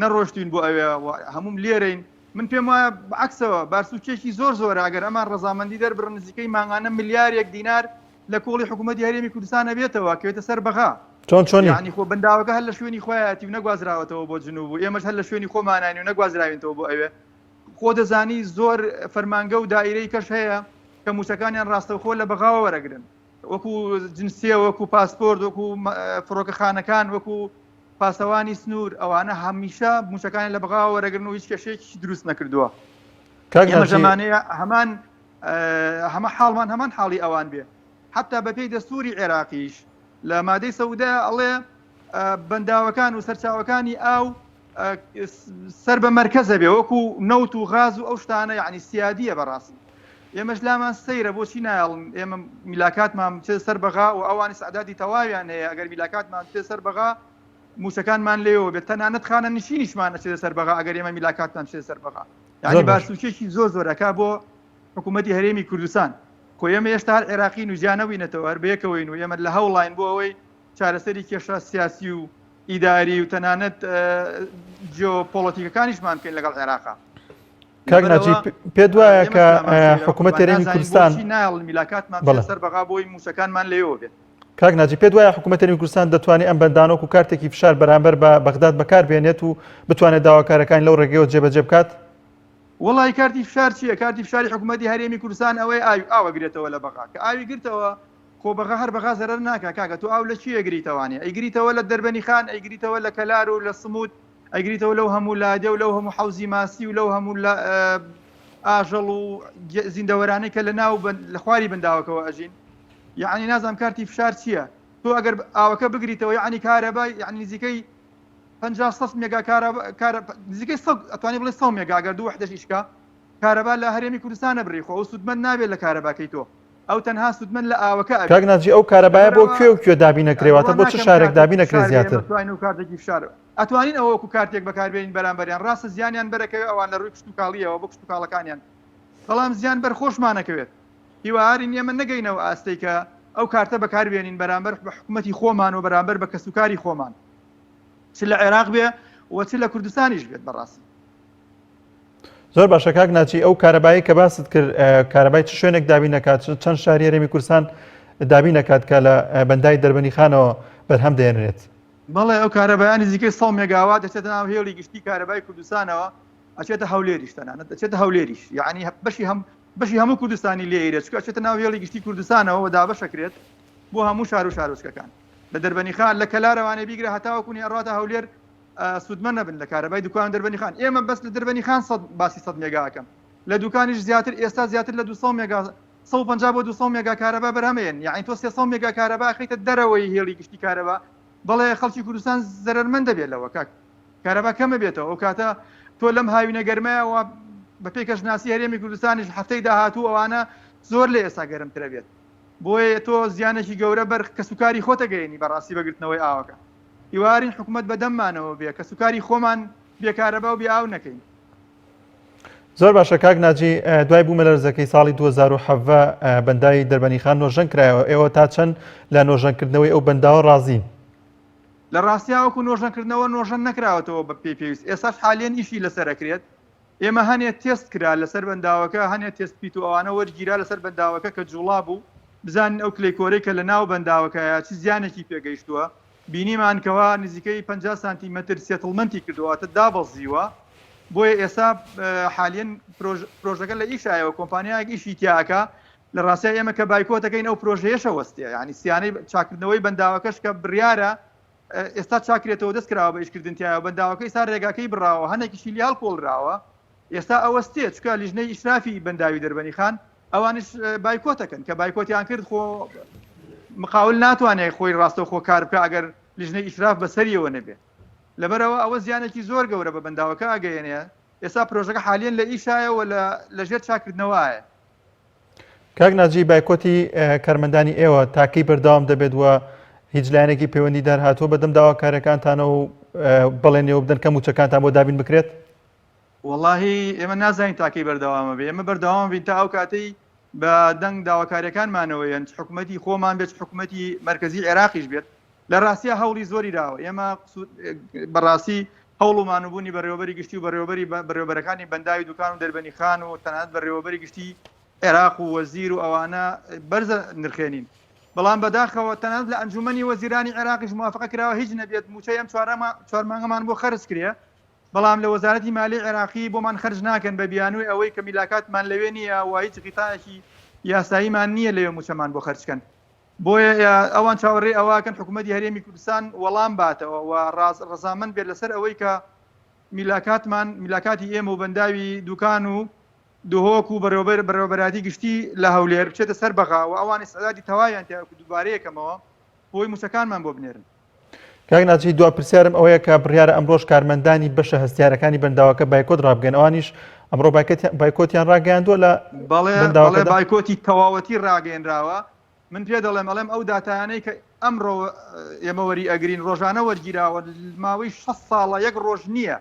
نەڕۆشتوین بۆ ئەوێ و هەمووم لێرەین من پێم وایە عکسەوە بارسوکێکی زۆر زۆرە ئەگەر ئەمان ڕەزامەندی دەربڕن نزیکەی مانگانە ملیارێک دینار لە کۆڵی حکوومەتی هەرێمی کوردستان ئەبێتەوە کەوێتە سەر بەغا چۆن چۆنی یعنی خۆ بەنداوەکە هەر لە شوێنی خۆیەتی و نەگوازراوەتەوە بۆ جنوب و ئێمەش هەر لە شوێنی خۆمانین و نەگوازراوینەوە بۆ ئەوێ خۆ دەزانی زۆر فەرمانگە و دایرەی کەش هەیە کە مووچەکانیان ڕاستەوخۆ لە بەغاوە وەرەگرن وەکو جنسیە وەکو پاسپۆرت وەکو فڕۆکەخانەکان وەکو پاسەوانی سنوور ئەوانە هەمیشە مووچەکانی لە بەغاوە وەرەگرن و هیچ کێشەیەکیشی دروست نەکردووە. کاک ئێمە ناجی ژەمانەیە هەمان هەمە حاڵمان هەمان حاڵی ئەوان بێ حتا بەپێی دەستوری عێراقیش لە مادەی سەودا ئەڵێ بەنداوەکان و سەرچاوەکانی ئاو سەر بە مەرکەزە بێ وەکو نەوت و غاز و ئەو شتانە یعنی سیادیە بەڕاستی ئێمەش لامان سەیرە بۆچی نایڵن ئێمە میلاکاتمان بچێت سەر بەغا و ئەوانی سەعدادی تەواویان هەیە ئەگەر میلاکاتمان بچێت سەر بەغا موچەکانمان لێەوە بێت تەنانەت خانە نشینیشمان ئەچێتە سەر بەغا ئەگەر ئێمە میلاکاتمان بچێت سەر بەغا یعنی بارسوکێکی زۆر زۆر ئەکا بۆ حکوومەتی هەرێمی کوردستان خۆ ئێمە هێشتا هەر عێراقین و جیانەوینەتەوە هەر بەیەکەوەین و ئێمە لە هەوڵاین بۆ ئەوەی چارەسەری کێشە سیاسی و ئیداری و تەنانەت جیۆپۆڵەتیکەکانیشمان بکەین لەگەڵ عێراقا. کاک ناجی پێت وایە کە حکوومەت هەرێمی کوردستان نایڵن میلاکاتمان سەر بەغا بۆی مووچەکانمان لێەوە بێت. کاک ناجی پێت وایە حکوومەت هەرێمی کوردستان دەتوانێت ئەم بەندانۆک و کارتێکی فشار بەرامبەر بە بەغداد بەکار بێنێت و بتوانێت داواکارەکانی لەو ڕێگەیەوە جێبەجێ بکات؟ وەڵی کارتی فشار چییە؟ کارتی فشاری حکوومەتی هەرێمی کوردستان ئەوەی ئاوی ئاوە گرێتەوە لە بەغا کە ئاوی گرتەوە خۆ بەغا هەر بەغا زەرەر ناکا کاکە تۆ ئاو لە کوێ ئەگریتەوانێ ئەیگریتەوە لە دەربەنی خان ئەیگریتەوە لە کەلار و لە سموت ئەیگریتەوە لەو هەموو لادێ و لەو هەموو حەوزی ماسی و لەو هەموو ئاژەڵ و زیندەوەرانەی کە لە ناو لە خواری بەنداوەکەوە ئەژین یعنی نازانم کارتی فشار چییە تۆ ئەگەر ئاوەکە بگریتەوە یعنی کارەبا یعنی نزیکەی 50 سەد مێگا کارە نزیکەی سەد ئەتوانی بڵێ 100 مێگا ئەگەر دوو وحدەش ئیشکا کارەبا لە هەرێمی کوردستانە بڕی خۆ ئەو سوودمەند نابێت لە کارەباکەی تۆ ئەو تەنها سوودمەند لە ئاوەکە ئەبێت. کاک ناجی ئەو کارەبایە بۆ کوێ و کوێ دابین ئەکرێ واتە بۆ چ شارێک دابین ئەکرێ زیاتر؟ ئەتوانین ئەوە وەکو کارتێک بەکاربێنین بەرامبەریان ڕاستە زیانیان بەرەکەوێت ئەوان لە ڕووی کشتوکاڵیەوە بۆ کشتوکاڵەکانیان بەڵام زیان بەر خۆشمانەکەوێت هیوارین ئێمە نەگەینەوە ئاستەی کە ئەو کارتە بەکاربێنین بەرامبەر بە حکوومەتی خۆمان و بەرامبەر بە کەسوکاری خۆمان چ لە عێراق بێ و چ لە کوردستانیش بێت بەڕاستی. زۆر باشە کاک ناچی ئەو کارەبایی کە باست کرد کارەبای چ شوێنێک دابین نەکات چەند شاری هەرێمی کوردستان دابین نەکات کە لە بەندای دەربەنی خانەوە بەرهەم دێنرێت بەڵێ ئەو کارەبایە نزیکەی 100 مێگاوات دەچێتە ناو هێڵی گشتی کارەبای کوردستانەوە ئەچێتە هەولێریش تەنانەت دەچێتە هەولێریش یعنی بەشی هەم بەشی هەموو کوردستانی لێرە چکە ئەچێتە ناو هێڵی گشتی کوردستانەوە و دابەشەکرێت بۆ هەموو شار و شارۆچکەکان لە دەربەنی خان لە کەلارەوانێ بیگرە هەتاوەکونی ئەڕاتە هەولێر سوودمەند نەبن لە کارەبای دوکان دەربەنی خان ئێمە بەس لە دەربەنی خان سەد باسی 100 مێگا ئەکەم لە دوکانیش زیاتر ئێستا زیاتر لە 200 مێگا 150 بۆ 200 مێگا کارەبا بەرهەمێن یعنی تۆ 300 مێگا کارەبا ئەخەیتە دەرەوەی هێڵی گشتی کارەبا بەڵێ خەڵکی کوردستان زەرەرمەند دەبێت لەوە کاک کارەبا کەمە بێتەوە ئەو کاتە تۆ لەم هاوینە گەرمایەوە بە پێی کەشناسی هەرێمی کوردستانیش هەفتەی داهاتوو ئەوانە زۆر لە ئێستا گەرمترە بێت بۆیە تۆ زیانێکی گەورە بەر کەسوکاری خۆتەگەیەنی بەڕاستی بەگرتنەوەی ئاوەکە هیوارین حکومەت بەدەممانەوە بێ کەسوکاری خۆمان بێ کارەبا و بێ ئاو نەکەین. زۆر باشە کاک ناجی دوای بوومەلەرزەکەی ساڵی 2017 بەنداوی دەربەنیخان نۆژەن کرایەوە ئێوە تا چەند لە نۆژەنکردنەوەی ئەو بەنداوە ڕازین؟ لە ڕاستیا وەکو نۆژەنکردنەوە نۆژەن نەکراوەتەوە بە پێی پێویست ئێستاش حالیەن ئیشی لەسەر ئەکرێت ئێمە هەنێ تێست کرا لەسەر بەنداوەکە هەنێ تێست پیت و ئەوانە وەرگیرا لەسەر بەنداوەکە کە جوڵا بوو بزانین ئەو کلەی کۆرەی کە لە ناو بەنداوەکەیە چ زیانێکی پێگەیشتووە بینیمان کەوا نزیکەی 50 سانتیمەتر settlement ی کردووە واتە دابەزیوە بۆیە ئێستا حالیەن پرۆژەکە لە ئیشایەوە کۆمپانیایەک ئیشی تیاکە لە ڕاستیا ئێمە کە بایکۆتەکەین ئەو پرۆژەیەشە وەستێ یعنی سیانەی چاکردنەوەی بەنداوەکەش کە بڕیارە ئێستا چاکرێتەوە دەست کراوە بە ئیشکردن تایە بەنداوەکە ئێستا ڕێگاکەی بڕاوە هەنێکیشی لێ هەڵکۆڵراوە ئێستا ئەوەستێ چکە لیژنەی ئیشرافی بەنداوی دەربەنی خان ئەوانش بایکۆتەکەن کە بایکۆتیان کرد خۆ مقاول ناتوانێت خۆی ڕاستەوخۆ کار بکە ئەگەر لیژنەی ئیشراف بەسەریەوە نەبێت لەبەرەوە ئەوە زیانێکی زۆر گەورە بە بەنداوەکە ئەگەیەنێ ئێستا پرۆژەکە حالیەن لە ئیشایە و لە ژێر چاکردنەوەیە. کاک ناجی بایکۆتی کارمەندانی ئێوە تاکەی بەردەوام دەبێت و هیچ لایەنێکی پەیوەندیدار هاتووە بەدەم داواکارەکانتانە و بەڵێنیەوە بدەن کە مووچەکانتان بۆ دابین بکرێت؟ وەڵاهی ئێمە نازانین تاکەی بەردەوامە بێ ئێمە بەردەوام بین تا ئەو کاتەی بە دەنگ داواکاریەکانمانەوە یەن چ حکوومەتی خۆمان بێت چ حکوومەتی مەرکەزی عێراقیش بێت لە ڕاستیا هەوڵی زۆری داوە ئێمە بەڕاستی هەوڵ و مانوبوونی بەڕێوەبەری گشتی و بەڕێوەبەری بەڕێوەبەرەکانی بەنداوی دوکان و دەربەنی خان و تەنانەت بەڕێوەبەری گشتی عێراق و وەزیر و ئەوانە بەرزە نرخێنین بەڵام بەداخەوە تەنانەت لە ئەنجومەنی وەزیرانی عێراقیش موافقە کراوە هیچ نەبێت مووچەی ئەم چوار مانگەمان بۆ خەرج کرێ بەڵام لە وەزارەتی مالیەی عێراقی بۆمان خەرج ناکەن بە بیانووی ئەوەی کە میلاکاتمان لەوێ نییە و هیچ غیتایەکی یاساییمان نییە لەوێ مووچەمان بۆ خەرج کەن. بۆیە ئەوان چاوەڕێی ئەوە ئەکەن حکوومەتی هەرێمی کوردستان وەڵام باتەوە و ڕەزامەند بێت لەسەر ئەوەی کە میلاکاتمان میلاکاتی ئێمە و بەنداوی دوکان و. دهۆک و بەڕێوەبەر بەڕێوەبەرایەتی گشتی لە هەولێر بچێتە سەر بەغا و ئەوان ئیستعدادی تەواویان تیا دووبارەیەکەمەوە بۆی مووچەکانمان بۆ بنێرن. کاک ناجی دوا پرسیارم ئەوەیە کە بڕیارە ئەمڕۆش کارمەندانی بەشە هەستیارەکانی بەنداوەکە بایکۆت ڕابگەن ئەوانیش ئەمڕۆ بایکۆتیان ڕاگەیاندووە لە بەڵێ بەڵێ بایکۆتی تەواوەتی ڕاگەیەنراوە من پێ دەڵێم ئەڵێم ئەو داتایانەی کە ئەمڕۆ ئێمە وەری ئەگرین ڕۆژانە وەرگیراوە ماوەی 6 ساڵە یەک ڕۆژ نییە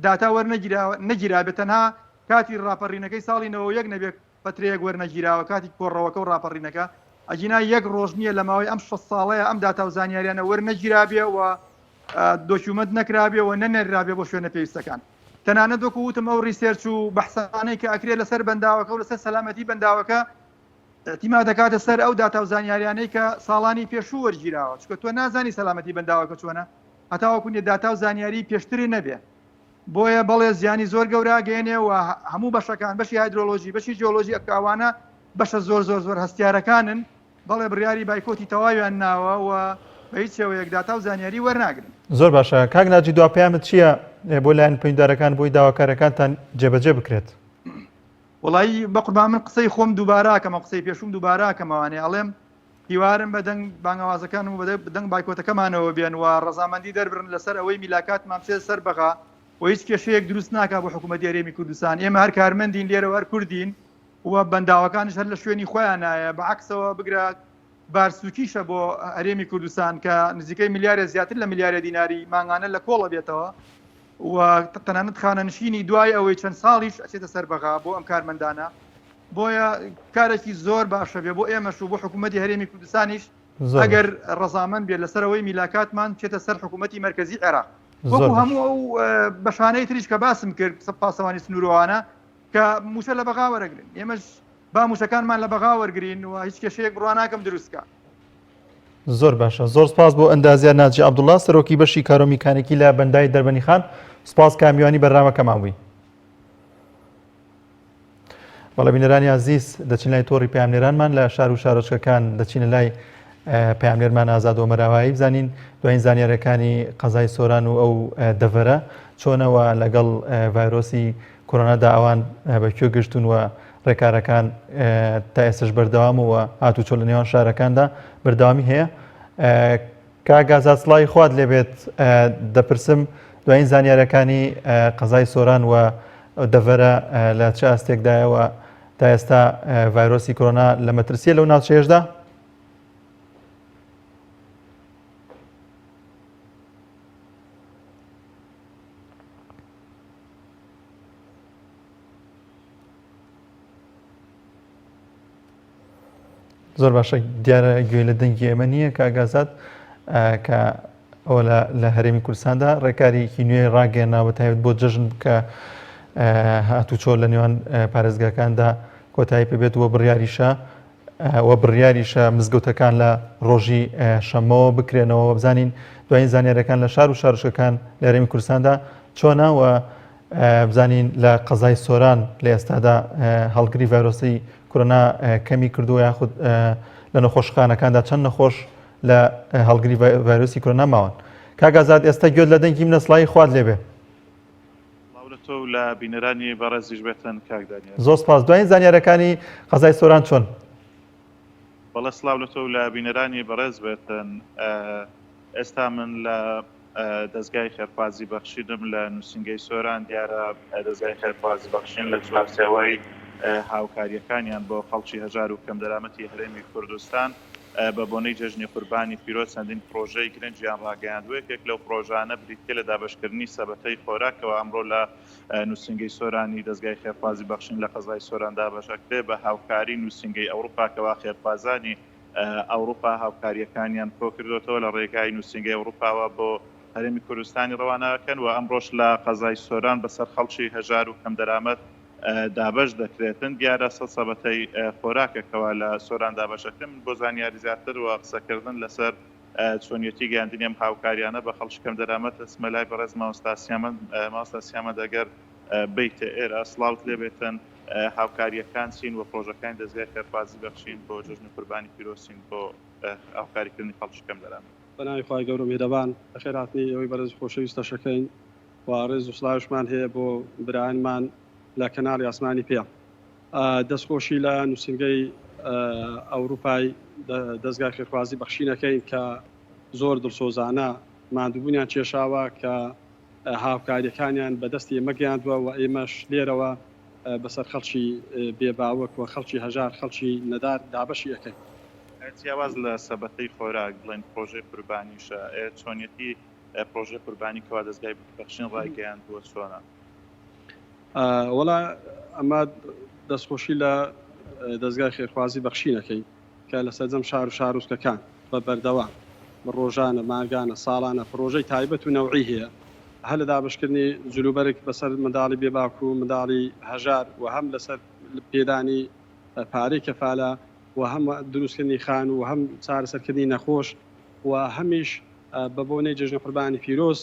داتا وەرنەگیراوە نەگیرابێت تەنها کاتی ڕاپەڕینەکەی ساڵی 91 نەبێت فەترەیەک وەرنەگیراوە کاتی کۆڕەوەکە و ڕاپەڕینەکە، ئەگینا یەک ڕۆژ نییە لە ماوەی ئەم 60 ساڵەیا ئەم داتا و زانیاریانە وەرنەگیرابێ و document نەکرابێ و نەنێررابێ بۆ شوێنە پێویستەکان. تەنانەت وەکو وتم ئەو research و بەحسانەی کە ئەکرێ لەسەر بەنداوەکە و لەسەر سەلامەتی بەنداوەکە ئیعتیماد دەکاتە سەر ئەو داتا و زانیاریانەی کە ساڵانی پێشوو وەرگیراوە، چونکە تۆ نازانی سەلامەتی بەنداوەکە چۆنە هەتاوەکو نیە داتا و زانیاری پێشترت نەبێ. بۆیە بەڵێ زیانی زۆر گەورە ئەگەیەنێ و هەموو بەشەکان بەشی هایدرۆلۆژی بەشی جیۆلۆژی کە ئەوانە بەشە زۆر زۆر زۆر هەستیارەکانن بەڵێ بڕیاری بایکۆتی تەواویان ناوە و بە هیچ شێوەیەک داتا و زانیاری وەرناگرن. زۆر باشە کاک ناجی دوا پەیامت چییە بۆ لایەن پەیوەندیدارەکان بۆی داواکاریەکانتان جێبەجێ بکرێت؟ وەڵایی بەقوربان من قسەی خۆم دووبارە ئەکەمەوە قسەی پێشووم دووبارە ئەکەمەوانێ ئەڵێم هیوارم بە دەنگ بانگەوازەکان و بە دەنگ بایکۆتەکەمانەوە بێن و ڕەزامەندی دەربڕن لەسەر ئەوەی میلاکاتمان بچێتە سەر بەغا و هیچ کێشەیەک دروست ناکا بۆ حکوومەتی هەرێمی کوردستان ئێمە هەر کارمەندین لێرە و هەر کوردین و بەنداوەکانیش هەر لە شوێنی خۆیانایە بە عەکسەوە بگرە بارسوکیشە بۆ هەرێمی کوردستان کە نزیکەی ملیارێ زیاتر لە ملیارێ دیناری مانگانە لە کۆڵە بێتەوە و تەنانەت خانەنشینی دوای ئەوەی چەند ساڵیش ئەچێتە سەر بەغا بۆ ئەم کارمەندانە بۆیە کارێکی زۆر باشە بێ بۆ ئێمەش و بۆ حکوومەتی هەرێمی کوردستانیش ئەگەر ڕەزامەند بێت لەسەرەوەی میلاکاتمان بچێتە سەر حکوومەتی مەرکەزی عێراق وەکو هەموو ئەو بەشانەی تریش کە باسم کرد پاسەوانی سنوورەوانە کە مووچە لە بەغا وەرەگرن ئێمەش با مووچەکانمان لە بەغا وەرگین و هیچ کێشەیەک بڕوا ناکەم دروستکە. زۆر باشە زۆر سپاس بۆ ئەندازیار ناجی عەبدوڵڵا سەرۆکی بەشی کارۆمیکانیکی لە بەنداوی دەربەنیخان سپاس کە میوانی بەرنامەکەمان بووی. بەڵێ بینەرانی ئازیز دەچین لای تۆڕی پەیامنێرانمان لە شار و شارۆچکەکان دەچینە لای پەیامنێرمان ئازاد ئۆمەراوایی بزانین دوایین زانیارەکانی قەزای سۆران و ئەو دەڤەرە چۆنەوە لەگەڵ ڤایرۆسی کۆرۆنادا ئەوان بە کوێ گەشتون و ڕێکارەکان تا ئێستش بەردەوام و هاتوچۆ لە نێوان شارەکاندا بەردەوامی هەیە کاک ئازاد سڵاوی خوات لێبێت دەپرسم دوایین زانیارەکانی قەزای سۆران و دەڤەرە لە چ ئاستێکدایە و تا ئێستا ڤایرۆسی کۆرۆنا لە مەترسیە لەو ناوچەیەشدا؟ زۆر باشە دیارە گوێ لە دەنگی ئێمە نییە کاک ئازاد کە ئەوە لە هەرێمی کوردستاندا ڕێکارێکی نوێ ڕاگەێناوە تایبەت بۆ جەژن کە هاتوچۆ لە نێوان پارێزگاکاندا کۆتایی پێبێت وە بڕیاریشە و بڕیاریشە مزگەوتەکان لە ڕۆژی شەمەوە بکرێنەوە بزانین دوایین زانیارەکان لە شار و شارشەکان لە هەرێمی کوردستاندا چۆنە و بزانین لە قەزای سۆران لە ئێستادا هەڵگری ڤایرۆسی کۆرۆنا کەمی کردووە یاخود لە نەخۆشخانەکاندا چەند نەخۆش لە هەڵگری ڤایرۆسی کۆرۆنا ماون کاک ئازاد ئێستا گوێت لە دەنگی منە سڵاوی خوات لێبێ سڵاو لە تۆ و لە بینەرانی بەڕێزیش بێتن کاک دانیال. زۆر سپاس دوایین زانیارەکانی قەزای سۆران چۆن؟ بەڵێ سڵاو لە تۆ و لە بینەرانی بەڕێز بێتن. ئێستا من لە دەزگای خێرخوازی بەخشینم لە نووسینگەی سۆران، دیارە دەزگای خێرخوازی بەخشین لە چوارچێوەی هاوکارییەکانیان بۆ خەڵکی هەژار و کەمدەرامەتی هەرێمی کوردستان بە بۆنەی جەژنی قوربانی پیرۆز چەندین پڕۆژەی گرنگیان ڕاگەیاندووە، یەکێک لەو پڕۆژانە بریتییە لە دابەشکردنی سەبەتەی خۆراک کەوا ئەمڕۆ لە نووسینگەی سۆرانی دەزگای خێرخوازی بەخشین لە قەزای سۆران دابەش ئەکرێ بە هاوکاری نووسینگەی ئەوروپا کەوا خێرخوازانی ئەوروپا هاوکارییەکانیان کۆکردۆتەوە لە ڕێگای نووسینگەی ئەوروپاوە بۆ هەرێمی کوردستانی ڕەوانە ئەکەن و ئەمڕۆش لە قەزای سۆران بەسەر خەڵکی هەژار و کەمدەرامەت دابەش دەکرێتن. دیارە سەد سەبەتەی خۆراکە کەوا لە سۆران دابەش ئەکرێن. من بۆ زانیاری زیاتر و قسەکردن لەسەر چۆنیەتی گەیاندنی ئەم هاوکاریانە بە خەڵکی کەمدەرامەت ئەچمە لای بەڕێز مامۆستا سیامەند. مامۆستا سیامەند ئەگەر بێیتە ئێرە سڵاوت لێبێتن. هاوکارییەکان چین و پڕۆژەکانی دەزگای خێرخوازی بەخشین بۆ جەژنی قوربانی پیرۆز چین بۆ هاوکاریکردنی خەڵکی کەمدەرامەت؟ بەناوی خوای گەورەو میهرەبان بەخێرهاتنی ئێوەی بەرێز و خۆشەویست دەشەکەین و ڕێز و سڵاویشمان هەیە بۆ برایانمان لە کەناڵی ئاسمانی پێ. دەستخۆشی لە نووسینگەی ئەوروپای دەزگای خێرخوازی بەخشین ئەکەین کە زۆر دڵسۆزانە ماندووبوونیان کێشاوە کە هاوکاریەکانیان بە دەستی ئێمە گەیاندووە و ئێمەش لێرەوە بەسەر خەڵکی بێ باوک و خەڵکی هەژار خەڵکی نەدار دابەشی ئەکەین. جیاواز لە سەبەتەی خۆراک بڵێن پڕۆژەی قوربانیشە، چۆنیەتی پڕۆژەی قوربانی کەوا دەزگای بەخشین ڕایگەیاندووە چۆنە؟ وەڵا ئەمە دەستخۆشی لە دەزگای خێرخوازی بەخشین ئەکەین کە لە سەرجەم شار و شارۆچکەکان بە بەردەوام ڕۆژانە، مانگانە، ساڵانە پڕۆژەی تایبەت و نەوعی هەیە هەر لە دابەشکردنی جلوبەرگ بەسەر منداڵی بێ باوک و منداڵی هەژار و هەم لەسەر پێدانی پارەی کەفالە و هەم دروستکردنی خانوو و هەم چارەسەرکردنی نەخۆش و هەمیش بە بۆنەی جەژنی قوربانی پیرۆز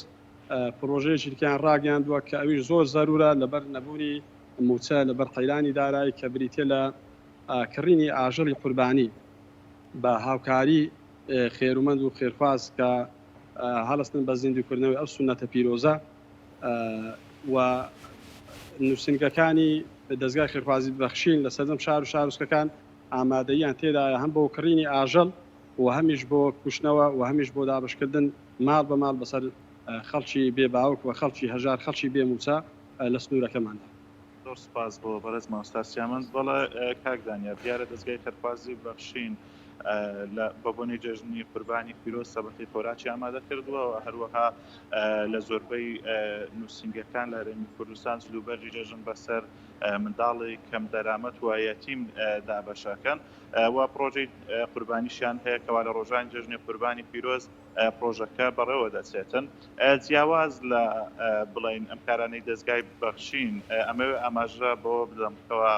پڕۆژەیەکی دیکەیان ڕاگەیاندووە کە ئەویش زۆر زەرورە لەبەر نەبوونی مووچە، لەبەر قەیرانی دارایی کە بریتیە لە کڕینی ئاژەڵی قوربانی بە هاوکاری خێرومەند و خێرخواز کە هەڵستن بە زیندووکردنەوەی ئەو سوننەتە پیرۆزە و نووسینگەکانی دەزگای خێرخوازی بەخشین لە سەرجەم شار و شارۆچکەکان ئامادەییان تێدایە هەم بۆ کڕینی ئاژەڵ و هەمیش بۆ کوشتنەوە و هەمیش بۆ دابەشکردن ماڵ بە ماڵ بەسەر خەڵکی بێ باوک و خەڵکی هەژار، خەڵکی بێ مووچە لە سنوورەکەماندا. زۆر سوپاس بۆ بەڕێز مامۆستا سیامەند. بەڵێ کاک دانیار، دیارە دەزگای خێرخوازی بەخشین لە بە بۆنەی جەژنی قوربانی پیرۆز سەبەتەی خۆراکی ئامادە کردووە و هەروەها لە زۆربەی نووسینگەکان لە هەرێمی کوردستان جلوبەرگی جەژن بەسەر منداڵی کەم دەرامەت و یەتیم دابەشەکەن و پڕۆژەی قوربانیشیان هەیە کەوا لە ڕۆژانی جەژنی قوربانی پیرۆز پڕۆژەکە بەڕێوە دەچێتن. جیاواز لە بڵێین ئەم کارانەی دەزگای بەخشین، ئەمەوێ ئاماژە بەوە بدەم کەوا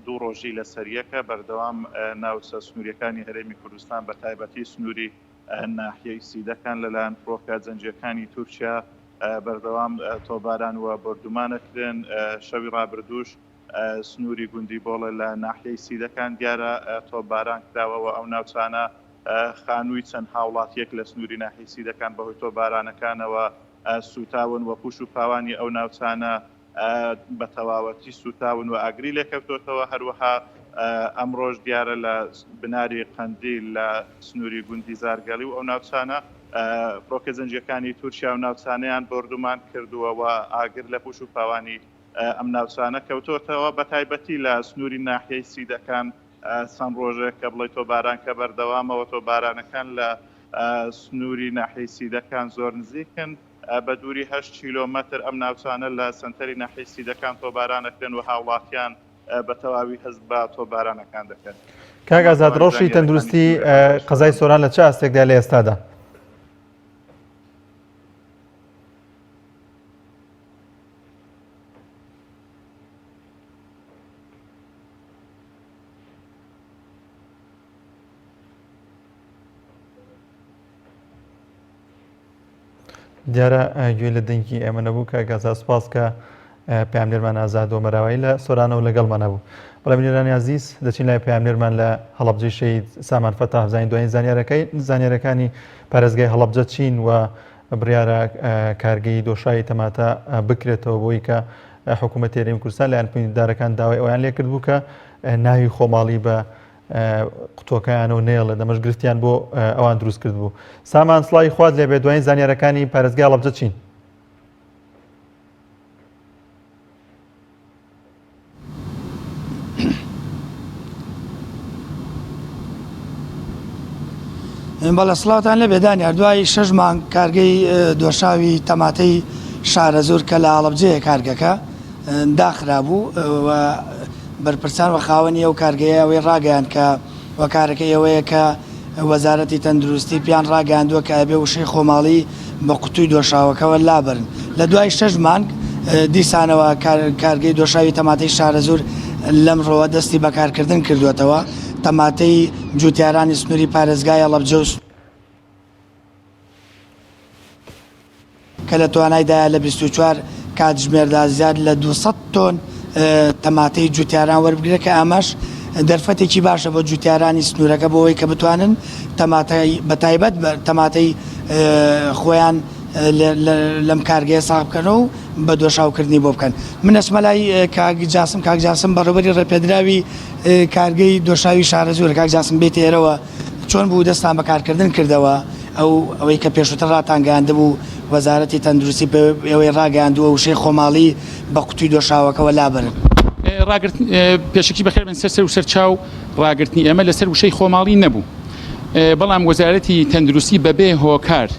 دوو ڕۆژی لەسەر یەکە بەردەوام ناوچە سنووریەکانی هەرێمی کوردستان بە تایبەتی سنووری ناحیەی سیدەکان لەلایەن فڕۆکە جەنگییەکانی تورکیا بەردەوام تۆپباران و بۆردومان ئەکرێن. شەوی ڕابردووش سنووری گوندی بۆڵێ لە ناحیەی سیدەکان دیارە تۆپباران کراوە و ئەو ناوچانە خانووی چەند هاوڵاتییەک لە سنووری ناحیەی سیدەکان بەهۆی تۆپبارانەکانەوە سووتاون و پووش و پاوانی ئەو ناوچانە بە تەواوەتی سووتاون و ئاگری لێکەوتۆتەوە. هەروەها ئەمڕۆش دیارە لە بناری قەندیل لە سنووری گوندی زارگەڵی و ئەو ناوچانە فڕۆکە جەنگییەکانی تورکیا و ناوچانەیان بۆردومان کردووە و ئاگر لە پووش و پاوانی ئەم ناوچانە کەوتۆتەوە، بەتایبەتی لە سنووری ناحیەی سیدەکان چەند ڕۆژێک کە بڵێی تۆپباران کە بەردەوامەوە، تۆپبارانەکان لە سنووری ناحیەی سیدەکان زۆر نزیکن، بە دووری هەشت کیلۆمەتر ئەم ناوچانە لە سەنتەری ناحیەی سیدەکان تۆپباران ئەکرێن و هاوڵاتیان بە تەواوی هەست بە تۆپبارانەکان دەکەن. کاک ئازاد، ڕەوشی تەندروستی قەزای سۆران لە چ ئاستێکدا لە ئێستادا؟ دیارە گوێ لە دەنگی ئێمە نەبوو کە گازا سپاس کە پامنێرمان ئازاد و مەراوی لە سۆرانەوە لەگەڵمان نەبوو بەڵێ بینەرانی ئازیز دەچین لای پامنێرمان لە هەڵەبجەی شەهید سامان فەتاح بزانین دوایین زانیارەکەی زانیارەکانی پارێزگای هەڵەبجە چین و بڕیارە کارگەی دۆشاوی تەماتە بکرێتەوە بۆی کە حکوومەتی هەرێمی کوردستان لایەن پەیوەندیدارەکان داوای ئەویان لێکرد بوو کە ناوی خۆماڵی بە قوتوەکەیانەوە نێڵێت ئەمەش گرفتیان بۆ ئەوان دروست کرد بوو سامان سڵاوی خوات لێبێ دوایین زانیارەکانی پارێزگای هەڵەبجە چین؟ بەڵێ سڵاوتان لێبێ دانیار دوای شەش مانگ کارگەی دۆشاوی تەماتەی شارەزوور کە لە هەڵەبجەیە کارگەکە داخرابوو و بەرپرسان و خاوەنی ئەو کارگەیە ئەوەی ڕاگەیاند کە هۆکارەکەی ئەوەیە کە وەزارەتی تەندروستی پێیان ڕاگەیاندووە کە ئەبێ وشەی خۆماڵی بە قوتووی دۆشاوەکەوە لابەرن. لە دوای شەش مانگ دیسانەوە کارگەی دۆشاوی تەماتەی شارەزوور لەمڕۆوە دەستی بە کارکردن کردووەتەوە. تەماتەی جووتیارانی سنووری پارێزگای هەڵەبجە و کە لە توانایدایە لە 24 کاتژمێردا زیاد لە 200 تۆن تەماتەی جوتیاران وەربگرێت کە ئەمەش دەرفەتێکی باشە بۆ جوتیارانی سنوورەکە بۆ ئەوەی کە بتوانن تەماتەی بە تایبەت تەماتەی خۆیان. لەم کارگەیە ساغ بکەنەوە و بە دۆشاوکردنی بۆ بکەن. من ئەچمە لای کاک جاسم، کاک جاسم بەڕێوبەری ڕێپێدراوی کارگەی دۆشاوی شارەزوورە، کاک جاسم بێیتە ئێرەوە چۆن بوو دەستان بە کارکردن کردەوە؟ ئەو ئەوەی کە پێشووتر ڕاتانگەیاندبوو وەزارەتی تەندروستی پێ ئێوەی ڕاگەیاندووە وشەی خۆماڵی بە قوتوی دۆشاوەکەوە لابەرن. ڕاگرتن پێشەکی بەخێر بێن سەر سەر و سەر چاو ڕاگرتنی ئێمە لەسەر وشەی خۆماڵی نەبوو بەڵام وەزارەتی تەندروستی بەبێ هۆکار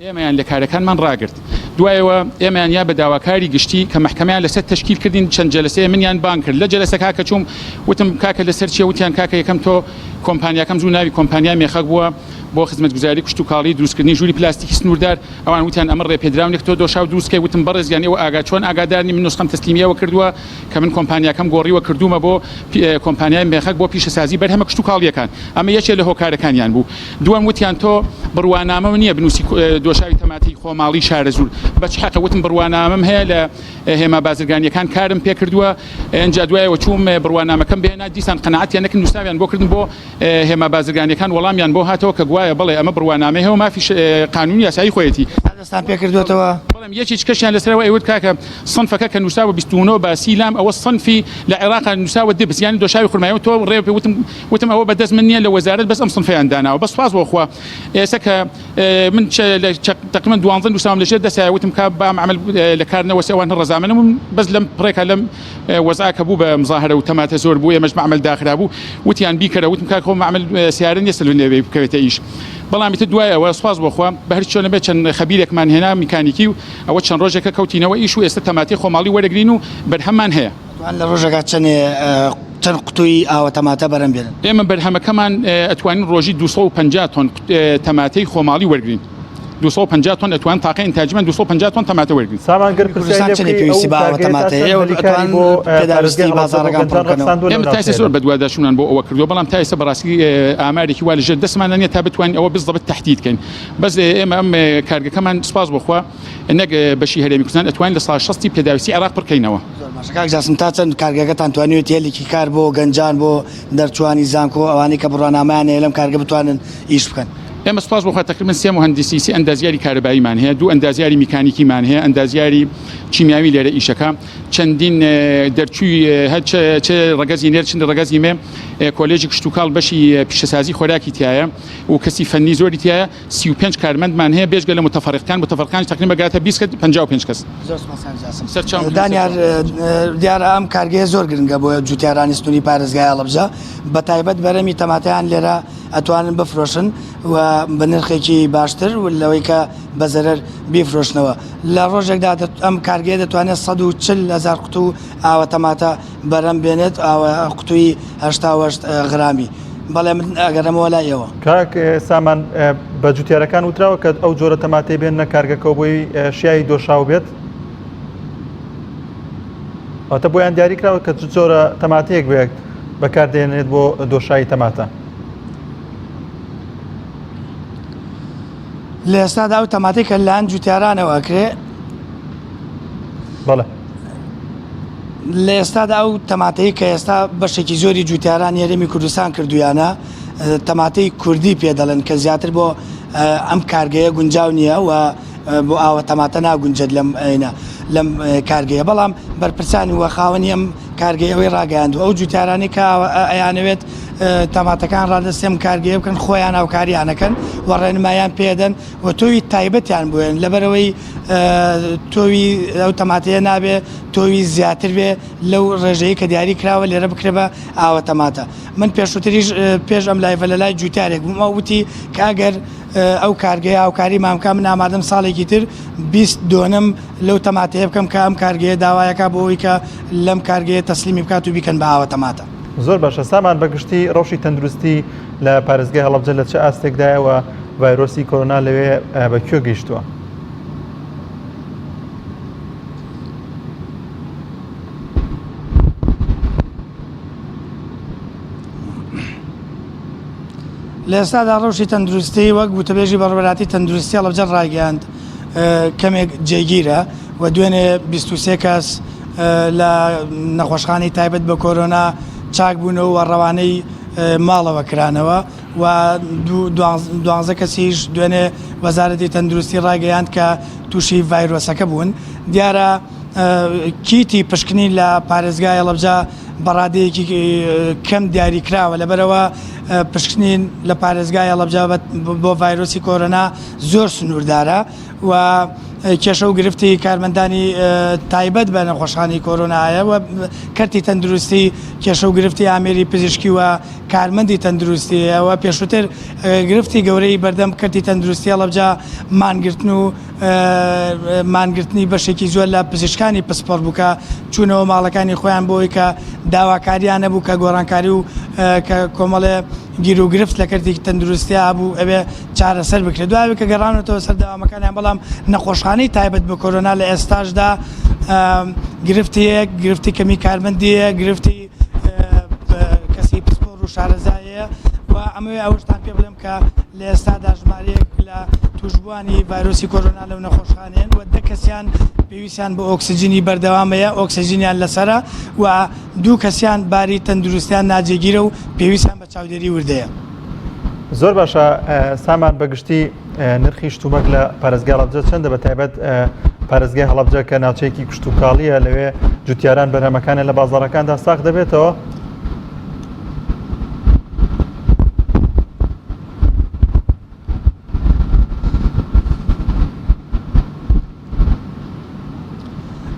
ئێمەیان لە کارەکانمان ڕاگرت دوایەوە ئێمەیان یا بە داواکاری گشتی کە مەحکەمەیان لەسەر تەشکیل کردین چەند جەلەسەیە منیان بانگ کرد لە جەلەسەکە کە چووم وتم کاکە لەسەر چیە وتیان کاکە یەکەم تۆ کۆمپانیاکەم زوو ناوی کۆمپانیای مێخەک بووە بۆ خزمەتگوزاری کشتوکاڵی دروستکردنی ژووری پلاستیکی سنووردار ئەوان وتیان ئەمە ڕێپێدراو نیە تۆ دۆشاو دروست کەی وتم بەڕێز گیان ئێوە ئاگا چۆن ئاگادار نین من نوسخەم تەسلیمی ئێوە کردووە کە من کۆمپانیاکەم گۆڕیوە کردوومە بۆ کۆمپانیای مێخەک بۆ پیشەسازی بەرهەمە کشتوکاڵییەکان ئەمە یەکێ لە هۆکارەکانیان بوو دووەم وتیان تۆ بڕوانامەو نییە بنووسی دۆشاوی تەماتەی خۆماڵی شارەزوور بە چ حەقە وتم بڕوانامەم هەیە لە هێما بازرگانییەکان کارم پێکردووە ئینجا دوایەوە چووم بڕوانامەکەم بهێنا دیسان قەناعەتیان نەکرد نووسراویان بۆ کردم بۆ هێما بازرگانیەکان وەڵامیان بۆ هاتەوە کە گوایە بەڵێ ئەمە بڕوانامەی هەیە و مافی قانونی یاسایی خۆیەتی. دەستان پێکردووەتەوە؟ بەڵێ یەکێکی کەشیان لەسەرەوە ئەیوت کاکە سنفەکە کە نووسراوە 29 با سی لام ئەوە سنفی لە عێراقا نووسراوە دبس یانی دۆشاوی خورمایە و تۆ ڕێ پێ وتم وتم ئەوە بە دەست من نییە لە وەزارەت بەس ئەم سنفەیان داناوە بەس سوپاس بۆ خوا ئێستا کە من تقریبا دوانزە نووسراوم لەژێر دەستایە وتم کا با عمل لە کار نەوەسێ ئەوان هەر ڕەزامەند بوون بەس لەم پڕێکا لەم وەزعە کە بوو بە مزاهرە و تەماتە زۆر بوو ئێمەش مەعمەل داخرابوو وتیان بیکەرە وتم کاک خۆ مەعمەل سیارە نییە سەر لێ بکەوێتە ئیش بەڵام ئیتر دوای ئەوە سوپاس بۆ خوا بە هەر چۆنە بێت چەند خەبیرێکمان هێنا میکانیکی و ئەوە چەند ڕۆژێکە کەوتینەوە ئیش و ئێستا تەماتەی خۆماڵی وەرەگرین و بەرهەممان هەیە. ئەتوان لە ڕۆژێکا چەنێ چەند قوتووی ئاوە تەماتە بەرهەم بێنن؟ ئێمە بەرهەمەکەمان ئەتوانین ڕۆژی 250 تۆن تەماتەی خۆماڵی وەرگرین. 250 تۆن ئەتوان تاقە ئینتاجمان 250 تۆن تەماتە وەرگرین. سامان گەر پرسیاری کوردستان لێ چەندی بکەی ئەو پێویستی بە ئاوە کارگەیە تا تەماتەیە؟ چەند ئێوە هەلی کاری ئەتوان بۆ پارێزگای پێداویستی هەڵەبجە بۆ بازاڕەکان گەنجان پڕ بکەنەوە؟ ڕەخساندووە لەو ئێمە تا ئێستا ناوچەیەدا؟ زۆر بەدواداچوونمان بۆ ئەوە کردووە بەڵام تا ئێستا بەڕاستی ئامارێکی وا لەژێر دەستماندا نییە تا بتوانین ئەوە بالضبط تەحدید کەین بەس ئێمە ئەم کارگەکەمان سوپاس بۆ خوا نەک بەشی هەرێمی کوردستان ئەتوانین لە سا شەستی پێداویستی عێراق پڕکەینەوە. زۆر باشە کاک جاسم تا چەند کارگەکەتان توانیوێتی هەلێکی کار بۆ گەنجان بۆ دەرچووانی زانکۆ ئەوانەی کە بڕوانامەیان هەیە لەم کارگە بتوانن ئیش بکەن؟ ئێمە سوپاس بۆ خوا تەقریبەن سێ موهەندیسی سێ ئەندازیاری کارەباییمان هەیە دوو ئەندازیاری میکانیکیمان هەیە ئەندازیاری کیمیاوی لێرە ئیشەکە چەندین دەرچووی هەر چ ڕەگەزی نێر چ ڕەگەزی مێ کۆلێژی کشتوکاڵ بەشی پیشەسازی خۆراکی تایە و کەسی فەنی زۆری تایە 35 کارمەندمان هەیە بێجگە لە متفەرقەکان متفەرقەکان تقریبا گاتە 20 کەس 55 کەس زۆر سوپاس کاک جاسم. سەرچاوم دانیار دیارە ئەم کارگەیە زۆر گرنگە بۆ جوتیارانی سنووری پارێزگای هەڵەبجە بە تایبەت بەرەمی تەماتەیان لێرە ئەتوانن بفرۆشن و بە نرخێکی باشتر و لەوەی کە بە زەرەر بیفرۆشنەوە لە ڕۆژێکدا ئەم کارگەیە دەتوانێت 140 هەزار قوتوو ئاوە تەماتە بەرەم بێنێت ئاوە قوتووی 88 غرامی بەڵێ من ئەگەرەمەوە لای ئێوە. کاک سامان بە جوتیارەکان وتراوە کە ئەو جۆرە تەماتەی بێننە کارگەکەوە بۆی شیاوی دۆشاو بێت؟ واتە بۆیان دیاری کراوە کە چ جۆرە تەماتەیەک بێت بەکاردێنێت بۆ دۆشاوی تەماتە. لە ئێستادا ئەو تەماتەی کە لەلایەن جوتیارانەوە ئەکرێ بەڵێ لە ئێستادا ئەو تەماتەی کە ئێستا بەشێکی زۆری جوتیارانی هەرێمی کوردستان کردویانە تەماتەی کوردی پێ دەڵێن کە زیاتر بۆ ئەم کارگەیە گونجاو نییە و بۆ ئاوە تەماتە ناگونجێت لەم ئەینە لەم کارگەیە بەڵام بەرپرسانی وە خاوەنی ئەم کارگەی ئەوەی ڕاگەیاندووە ئەو جوتیارانەی کە ئەیانەوێت تەماتەکان ڕادەستی ئەم کارگەیە بکەن خۆیان هاوکاریانەکەن و ڕێنمایان پێدەن و تۆوی تایبەتیان بوێن لەبەرەوەی تۆوی ئەو تەماتەیە نابێ تۆوی زیاتر بێ لەو ڕێژەیە کە دیاری کراوە لێرە بکرێ بە ئاوە تەماتە من پێشووتریش پێش ئەم live ە لە لای جوتیارێک بووم ئەو وتی کە ئەگەر ئەو کارگەیە هاوکاریمان بکا من ئامادەم ساڵێکی تر 20 دۆنم لەو تەماتەیە بکەم کە ئەم کارگەیە داوایەکە بۆ ئەوەی کە لەم کارگەیە تەسلیمی بکات و بیکەن بە ئاوە تەماتە. زۆر باشە سامان بەگشتی ڕەوشی تەندروستی لە پارێزگای هەڵەبجە لە چ ئاستێکدایە و ڤایرۆسی کۆرۆنا لەوێ بە کوێ گەیشتووە؟ لە ئێستادا ڕەوشی تەندروستی وەک وتەبێژی بەڕێوەبەرایەتی تەندروستی هەڵەبجە ڕایگەیاند کەمێک جێگیرە و دوێنێ 23 کەس لە نەخۆشخانەی تایبەت بە کۆرۆنا چاک بوونەوە و ڕەوانەی ماڵەوە کرانەوە و 12 کەسیش دوێنێ وەزارەتی تەندروستی ڕایگەیاند کە تووشی ڤایرۆسەکە بوون. دیارە کیتی پشکنین لە پارێزگای هەڵەبجە بە ڕادەیەکی کەم دیاری کراوە، لەبەرئەوە پشکنین لە پارێزگای هەڵەبجە بۆ ڤایرۆسی کۆرۆنا زۆر سنووردارە و کێشە و گرفتی کارمەندانی تایبەت بە نەخۆشخانەی کۆرۆنا هەیە و کەرتی تەندروستی کێشە و گرفتی ئامێری پزیشکی و کارمەندی تەندروستی هەیە و پێشووتر گرفتی گەورەی بەردەم کەرتی تەندروستی هەڵەبجە مانگرتن و مانگرتنی بەشێکی زۆر لە پزیشکانی پسپۆڕ بوو کە چوونەوە ماڵەکانی خۆیان بۆی کە داواکاریان نەبوو کە گۆڕانکاری و کە کۆمەڵێ گیروگرفت لە کەرتی تەندروستیا هەبوو ئەوێ چارەسەر بکرێت دوای کە گەڕانەوەتەوە سەر داوامەکانیان بەڵام نەخۆشخانەی تایبەت بە کۆرۆنا لە ئێستاشدا گرفتی هەیە گرفتی کەمی کارمەندی هەیە گرفتی کەسی پسپۆڕ و شارەزایە و ئەمەوێ ئەوەشتان پێ بڵێم کە لە ئێستادا ژمارەیەک لە تووشبووانی ڤایرۆسی کۆرۆنا لەو نەخۆشخانەیەن و دە کەسیان پێویستیان بە ئۆکسجینی بەردەوامەیە ئۆکسجینیان لەسەرە و دوو کەسیان باری تەندروستیان ناجێگیرە و پێویستیان بە چاودێری وردەیە. زۆر باشە سامان بەگشتی نرخی شتومەک لە پارێزگای هەڵەبجە چەندە بە تایبەت پارێزگای هەڵەبجە کە ناوچەیەکی کشتوکاڵیە لەوێ جوتیاران بەرهەمەکانیان لە بازاڕەکاندا ساغ دەبێتەوە؟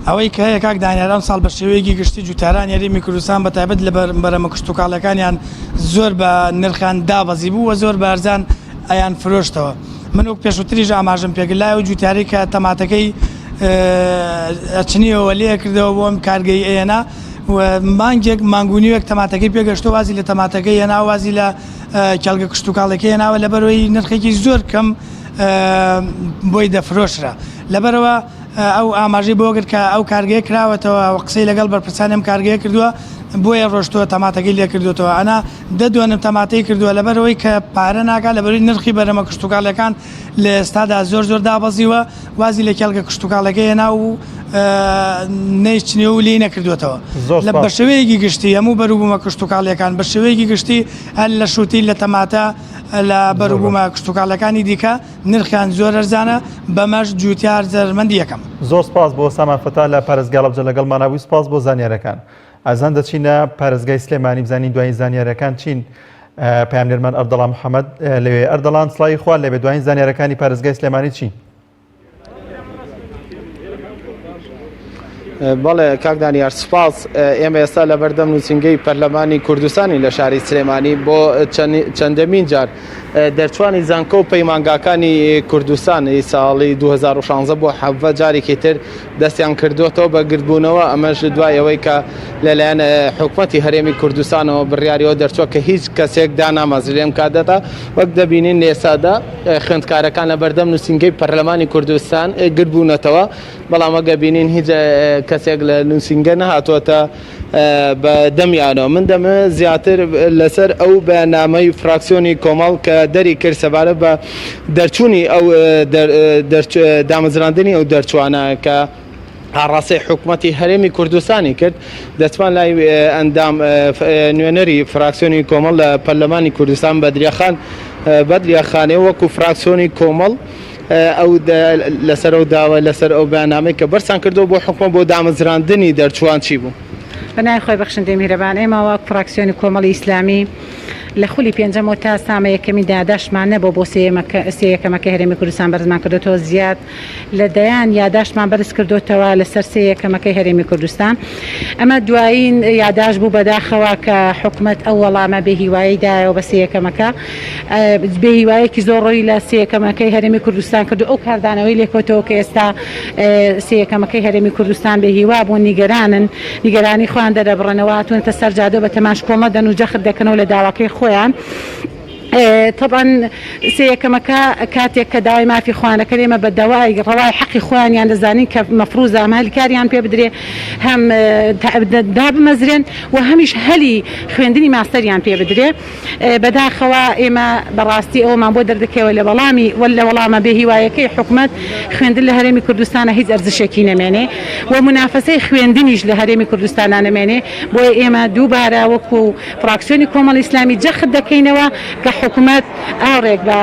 ئەوەی کە هەیە کاک دانیار ئەمساڵ بە شێوەیەکی گشتی جوتیارانی هەرێمی کوردستان بە تایبەت لە بەرەمە کشتوکاڵیەکانیان زۆر بە نرخیان دابەزی بوو و زۆر بە ئەرزان ئەیان فرۆشتەوە من وەک پێشووتریش ئاماژەم پێکرد لای ئەو جوتیارەی کە تەماتەکەی ئەچنیەوە لێ کردەوە بۆ ئەم کارگەی ئێنا و مانگێک مانگ و نیوێک تەماتەکەی پێگەشتەوە وازی لە تەماتەکەی هێنا وازی لە کێڵگە کشتوکاڵەکەی هێناوە لەبەرەوەی نرخێکی زۆر کەم بۆی دەفرۆشرا لەبەرەوە ئەو ئاماژەی بۆ کرد کە ئەو کارگەیە کراوەتەوە و قسەی لەگەڵ بەرپرسانی ئەم کارگەیە کردووە بۆیە ڕۆشتووە تەماتەکەی لێ کردوێتەوە ئەنا دە دۆنم تەماتەی کردووە لەبەرەوەی کە پارە ناکات لەبەرەوەی نرخی بەرەمە کشتوکاڵیەکان لە ئێستادا زۆر زۆر دابەزیوە وازی لە کێڵگە کشتوکاڵەکەی هێنا و نەیچنی و لێی نەکردوێتەوە لە بە شێوەیەکی گشتی هەموو بەروبوومە کشتوکاڵیەکان بە شێوەیەکی گشتی هەر لە شووتی لە تەماتە لە بەروبوومە کشتوکاڵیەکانی دیکە نرخیان زۆر ئەرزانە، بەمەش جووتیار زەرەرمەندی یەکەمە. زۆر سپاس بۆ سامان فەتا لە پارێزگای هەڵەبجە لەگەڵمانا بووی سپاس بۆ زانیارەکان. ئازیزان دەچینە پارێزگای سلێمانی بزانین دوایین زانیارەکان چین پەیامنێرمان ئەردەڵان محەمەد لەوێ ئەردەڵان سڵاوی خوا لێبێ دوایین زانیارەکانی پارێزگای سلێمانی چین؟ بەڵێ کاک دانیار سوپاس ئێمە ئێستا لە بەردەم نووسینگەی پەرلەمانی کوردستانی لە شاری سلێمانی بۆ چەندەمین جار دەرچوانی زانکۆ و پەیمانگاکانی کوردستان ساڵی 2016 بۆ حەڤە جارێکی تر دەستیان کردووەتەوە بە گردبوونەوە ئەمەش دوای ئەوەی کە لەلایەن حکومەتی هەرێمی کوردستانەوە بڕیاریەوە دەرچووە کە هیچ کەسێک دانامەزرێ ئەم کاتەدا وەک دەبینین لە ئێستادا خوێندکارەکان لە بەردەم نووسینگەی پەرلەمانی کوردستان گردبوونەتەوە بەڵام وەک ئەبینین هیچ کەسێک لە نووسینگە نەهاتووەتە بە دەمیانەوە من دەمەوێت زیاتر لەسەر ئەو بەیاننامەی فراکسیۆنی کۆمەڵ کە دەری کرد سەبارەت بە دەرچوونی ئەو دامەزراندنی ئەو دەرچوانە کە ئاڕاستەی حکومەتی هەرێمی کوردستانی کرد دەچمان لای ئەندام نوێنەری فراکسیۆنی کۆمەڵ لە پەرلەمانی کوردستان بەدریەخان بەدریە خانێ وەکو فراکسیۆنی کۆمەڵ ئەو لەسەر ئەو داوای لەسەر ئەو بەیاننامەی کە بەرزتان کردەوە بۆ حکومەت بۆ دامەزراندنی دەرچووان چی بوو؟ بە ناوی خوای بەخشندەی میهرەبان ئێمە وەک فراکسیۆنی کۆمەڵی ئیسلامی لە خولی پێنجەمەوە تا سامە یەکەمین یاداشتمان نەبووە بۆ سێ یەکەمەکەی هەرێمی کوردستان بەرزمان کردۆتەوە زیاد لە دەیان یاداشتمان بەرز کردۆتەوە لەسەر سێ یەکەمەکەی هەرێمی کوردستان ئەمە دوایین یاداشت بوو بەداخەوە کە حکومەت ئەو وەڵامە بێ هیوایی دایەوە بە سێ یەکەمەکە بێ هیوایەکی زۆر ڕووی لە سێ یەکەمەکەی هەرێمی کوردستان کرد و ئەو کاردانەوەی لێکەوتەوە کە ئێستا سێ یەکەمەکەی هەرێمی کوردستان بێ هیوا بوون نیگەرانن نیگەرانی خۆیان دەرەبڕنەوە هاتوونەتە سەر جادە بە تەماش کۆڵنەدەن و جەخت دەکەنەوە لە داواکەی خۆیان. تەبعەن سێ یەکەمەکە کاتێک کە داوای مافی خۆیان دەکەن ئێمە بە داوای ڕەوای حەقی خۆیانیان دەزانین کە مەفروزە هەم هەلی کاریان پێ بدرێ هەم دابمەزرێن و هەمیش هەلی خوێندنی ماستەریان پێ بدرێ بەداخەوە ئێمە بەڕاستی ئەوەمان بۆ دەردەکەوێت لە وەڵامی لە وەڵامە بێهیوایەکەی حکومەت خوێندن لە هەرێمی کوردستانە هیچ ئەرزشێکی نەمێنێ و مونافەسەی خوێندنیش لە هەرێمی کوردستانا نەمێنێ بۆیە ئێمە دووبارە وەکو فراکسیۆنی کۆمەڵی ئیسلامی جەخت دەکەینەوە کە. حکومەت ئاوڕێک بە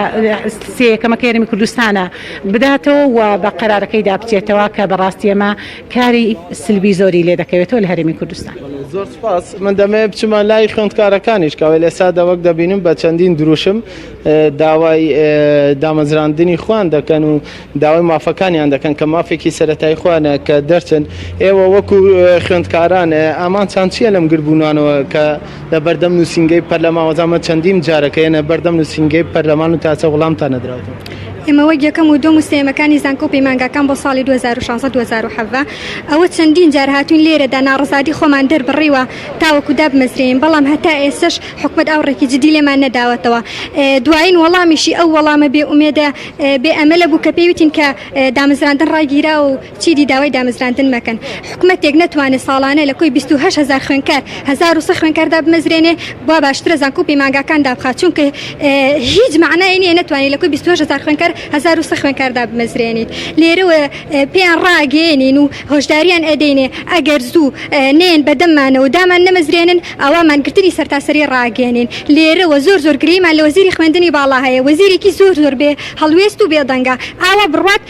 سێیەکەمەکەی هەرێمی کوردستانە بداتەوە و بە قەرارەکەیدا بچێتەوە کە بەڕاستی ئەمە کاری سلبی زۆری لێ دەکەوێتەوە لە هەرێمی کوردستان. زۆر سوپاس. من دەمەوێت بچمە لای خوێندکارەکانیش کە لە ئێستادا وەک دەبینم بە چەندین دروشم داوای دامەزراندنی خۆیان دەکەن و داوای مافەکانیان دەکەن کە مافێکی سەرەتایی خۆیانە کە دەرچن. ئێوە وەکو خوێندکاران ئامانجتان چییە لەم گردبوونانەوە کە لە بەردەم نووسینگەی پەرلەمان وەزامە چەندین جارە کە ئێنە بەردەم نووسینگەی پەرلەمان و تاچە وڵامتان نەدراوەتەوە؟ ئێمە وەک یەکەم و دووەم و سێیەمەکانی زانکۆ و پەیمانگاکان بۆ ساڵی 2016 2017 ئەوە چەندین جار هاتووین لێرەدا ناڕەزادی خۆمان دەربڕیوە تاوەکو دابمەزرێین بەڵام هەتا ئێستەش حکومەت ئاوڕێکی جدی لێمان نەداوەتەوە دوایین وەڵامیشی ئەو وەڵامە بێ ئومێدە بێ ئەمەلە بوو کە پێی وتین کە دامەزراندن ڕاگیراوە و چیدی داوای دامەزراندن مەکەن. حکومەتێک نەتوانێ ساڵانە لە کۆی 28 هەزار خوێندکار 1100 خوێندکار دابمەزرێنێ وا باشترە زانکۆ و پەیمانگاکان دابخات چونکە هیچ مەعنای نییە نەتوانێت لە کۆی 28 هەزار خوێندکار 1100 خوێندکار دابمەزرێنیت. لێرەوە پێیان ڕاگەیەنین و هۆشداریان ئەدەینێ ئەگەر زوو نەیەن بەدەممانەوە و دامان نەمەزرێنن ئەوا مانگرتنی سەرتاسەری ڕاگەیەنین. لێرەوە زۆر زۆر گلەییمان لە وەزیری خوێندنی باڵا هەیە وەزیرێکی زۆر زۆر بێ هەڵوێست و بێدەنگە ئاوا بڕوات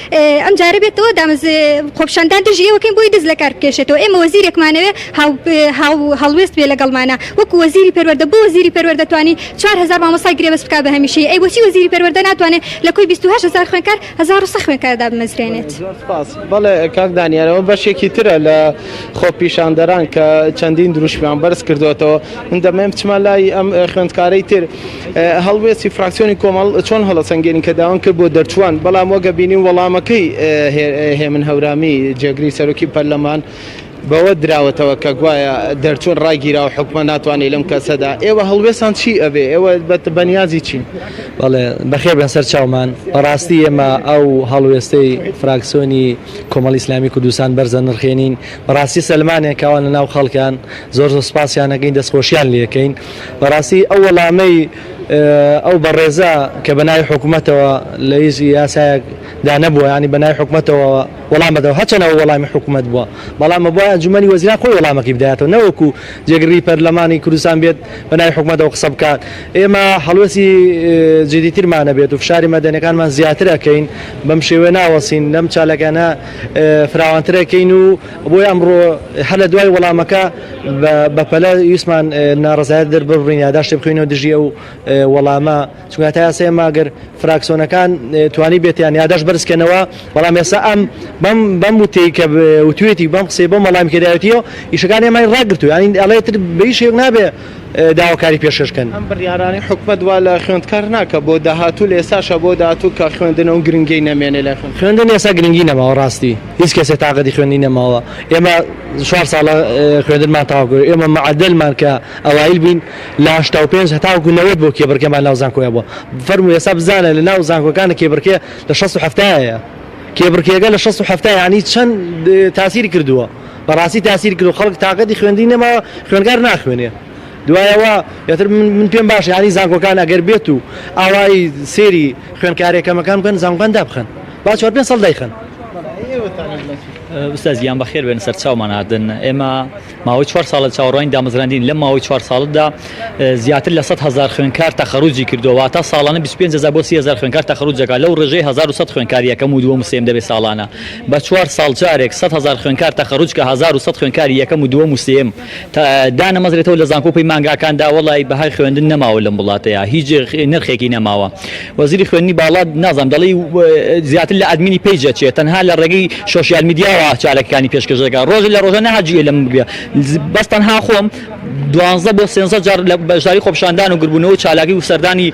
ئەم جارە بێتەوە دامەز خۆپیشاندان دژی ئێوە کەین بۆی دەست لەکار بکێشێتەوە ئێمە وەزیرێکمانەوێ هاو هاو هەڵوێست بێ لەگەڵمانە وەکو وەزیری پەروەردە بۆ وەزیری پەروەردە توانی 4000 مامۆستای گرێبەست بکا بە هەمیشەیی ئەی بۆچی وەزیری پەروەردە ناتوانێ لە کۆی 28000 خوێندکار 1100 خوێندکار دابمەزرێنێت؟ زۆر سپاس. بەڵێ کاک دانیار ئەوە بەشێکی ترە لە خۆپیشاندەران کە چەندین دروشمیان بەرز کردووەتەوە من دەمەوێت بچمە لای ئەم خوێندکارەی تر هەڵوێستی فراکسیۆنی کۆمەڵ چۆن هەڵەسەنگێنین کە داوان کرد بۆ دەرچووان، بەڵام وەک بینین وەڵامەکەی هێمن هەورامی جێگری سەرۆکی پەرلەمان بەوە دراوەتەوە کە گوایە دەرچوون ڕاگیرا و حکومەت ناتوانێت لەم کەسەدا، ئێوە هەڵوێستان چی ئەبێ؟ ئێوە بەنیازی چین؟ بەڵێ بەخێر بێن سەر چاومان، بەڕاستی ئێمە ئەو هەڵوێستەی فراکسیۆنی کۆمەڵی ئیسلامی کوردستان بەرز ئەنرخێنین، بەڕاستی سەلمانێن کە ئەوان لەناو خەڵکان، زۆر زۆر سوپاسیان ئەکەین، دەستخۆشیان لێ ئەکەین. بەڕاستی ئەو وەڵامەی ئەو بەڕێزە کە بە ناوی حکومەتەوە لە هیچ یاسایەک دا نەبووە یانی بە ناوی حکومەتەوە وەڵام بەدەوە هەرچەند ئەوە وەڵامی حکومەت بووە بەڵام ئەبوایە ئەنجومەنی وەزیران خۆی وەڵامەکەی بدایەتەوە نەوەکو جێگری پەرلەمانی کوردستان بێت بە ناوی حکومەتەوە قسە بکات ئێمە هەڵوێستی جدیترمان ئەبێت و فشاری مەدەنیەکانمان زیاتر ئەکەین بەم شێوەیە ناوەستین لەم چالاکیانە فراوانتر ئەکەین و بۆیە ئەمڕۆ هەر لە دوای وەڵامەکە بەپەلە ویستمان ناڕەزایەت دەرببڕین یاداشتێ بخوێنەوە دژی ئەو وەڵامە چونکە تا ئێستا ئێمە گەر فراکسۆنەکان توانی بێتیان یاداشت بەرزکەنەوە بەڵام ئێستا ئەم بەم بەم وتەی کە وتوێتی بەم قسەی بەم وەڵامی کە داوێتیەوە ئیشەکان ئێمەی ڕاگرتوو یانی ئەڵێ تر بە هیچ شێوەیەک نابێ داواکاری پێشکەش کەن. ئەم بڕیارانەی حکومەت وا لە خوێندکار ناکا بۆ داهاتوو لە ئێستاشا بۆ داهاتوو کە خوێندن ئەو گرنگیەی نەمێنێ لای خوێندکار. خوێندن ئێستا گرنگی نەماوە ڕاستی هیچ کەسێ تاقەتی خوێندنی نەماوە ئێمە چوار ساڵە خوێندنمان تەواو کردوە ئێمە مەعەدەلمان کە ئەوایل بووین لە 85 هەتاوەکو 90 بۆ کێبڕکێمان ناو زانکۆیا بووە فەرموو ئێستا بزانە لە ناو زانکۆکانە کێبڕکێ لە 67 هەیە کێبڕکێگە لە 67 یانی چەند تاسیری کردووە بەڕاستی تاسیری کردووە خەڵک تاقەتی خوێندنی نەماوە خوێندکار ناخوێنێ دوایەوە ئیتر من پێم باشە یانی زانکۆکان ئەگەر بێت و ئاوایی سێری خوێندکارێ کەمەکان بکەن زانکۆکان دابخەن با چوار پێنج ساڵ دایخەن. ئوستاز گیان بەخێر بێن سەرچاومان هاتن ئێمە ماوەی چوار ساڵە چاوەڕوانی دامەزراندین لەم ماوەی چوار ساڵەدا زیاتر لە 100 هەزار خوێندکار تەخەروجی کردووە واتە ساڵانە 25 هەزار بۆ 30 هەزار خوێندکار تەخەروج دەکات لەو ڕێژەی 1100 خوێندکار یەکەم و دووەم و سێیەم دەبێت ساڵانە بە چوار ساڵ جارێک 100 هەزار خوێندکار تەخەروج کە 1100 خوێندکاری یەکەم و دووەم و سێیەم دانەمەزرێتەوە لە زانکۆ و پەیمانگاکاندا وەڵای بەهای خوێندن نەماوە لەم وڵاتەیا هیچ نرخێکی نەماوە وەزیری خوێندنی باڵا نازانم دەڵێی زیاتر لە ئەدمینی page ئەچێ تەنها لە ڕێگەی social media وە چالاکیەکانی پێشکەش دەکات ڕۆژ لە ڕۆژە نەهات جێ لەم بگرێ بەس تەنها خۆم دوانزە بۆ سێنزە جار لە بەشداری خۆپیشاندان و گربوونەوە و چالاکی و سەردانی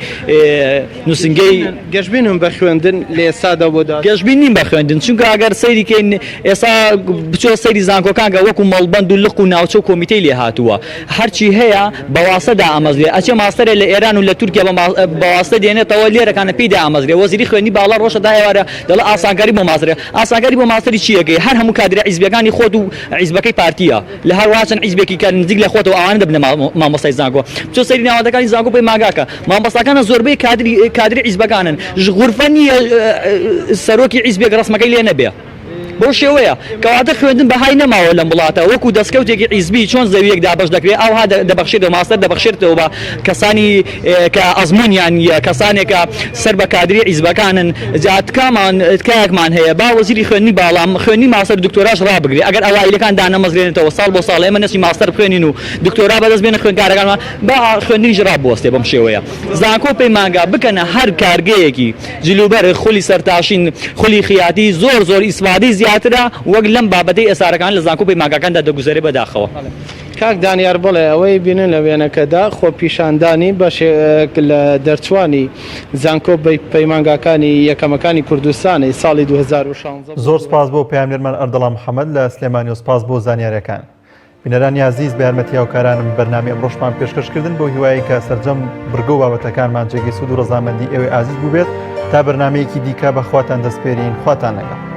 نووسینگەی گەشبینم بە خوێندن لە ئێستادا بۆ داهاتوو؟ گەشبین نیم بە خوێندن چونکە ئەگەر سەیری کەین ئێستا بچۆ سەیری زانکۆکان کە وەکو مەڵبەند و لق و ناوچە و کۆمیتەی لێ هاتووە هەرچی هەیە بە واستە دائەمەزرێ ئەچێ ماستەرێ لە ئێران و لە تورکیا بە واستە دێنێتەوە لێرەکانە پێی دائەمەزرێ وەزیری خوێندنی باڵا ڕۆژە تا ئێوارە دەڵێ ئاسانکاری بۆ ماستەرێ ئاسانکاری بۆ ماستەری چی ئەکەی هەر هەموو کادرە عیزبیەکانی خۆت و عیزبەکەی پارتیە لە هەر وا چەند عیزبێکی کە نزیک لە خۆتەوە ئەوانە دەبنە مامۆستای زانکۆ بچۆ سەیری ناوەندەکانی زانکۆ پەیمانگاکە مامۆستاکانە زۆربەی کادری کادری عیزبەکانن غورفە نییە سەرۆکی عیزبێک ڕەسمەکەی لێ نەبێ. بەو شێوەیە کەواتە خوێندن بەهای نەماوە لەم وڵاتە وەکو دەستکەوتێکی حیزبی چۆن زەویەک دابەش دەکرێت ئاوها دەبەخشێتەوە ماستەر دەبەخشێتەوە بە کەسانی کە ئەزموونیان نییە کەسانێک کە سەر بە کادری حیزبەکانن جا تکامان تکایەکمان هەیە با وەزیری خوێندنی باڵا خوێندنی ماستەر و دکتۆراش ڕابگرێ ئەگەر ئەوایلەکان دانەمەزرێنێتەوە ساڵ بۆ ساڵ ئێمە نەچین ماستەر بخوێنین و دکتۆرا بەدەست بێنە خوێندکارەکانمان با خوێندنیش ڕابوەستێ بەم شێوەیە زانکۆ پەیمانگا بکەنە هەر کارگەیەکی جلوبەرگ، خولی سەرتاشین، خولی خیاتی زۆر زۆر ئیسفادەی زیاترە وەک لەم بابەتەی ئێسارەکان لە زانکۆ پەیمانگاکاندا دەگوزەرێ بەداخەوە. کاک دانیار بەڵێ ئەوەی بینن لە وێنەکەدا خۆپیشاندانی بەشێک لە دەرچوانی زانکۆ پەیمانگاکانی یەکەمەکانی کوردستانی ساڵی 2016 زۆر سپاس بۆ پەیامنێرمان ئەردەڵان محەمەد لە سلێمانی و سپاس بۆ زانیاریەکان. بینەرانی ئازیز بە یارمەتی هاوکارانم بەرنامەی ئەمڕۆشمان پێشکەش کردن بەو هیوایەی کە سەرجەم بڕگە و بابەتەکانمان جێگەی سوود و ڕەزامەندی ئێوەی ئازیز بووبێت تا بەرنامەیەکی دیکە بە خواتان دەسپێرین خواتان لەگەڵ.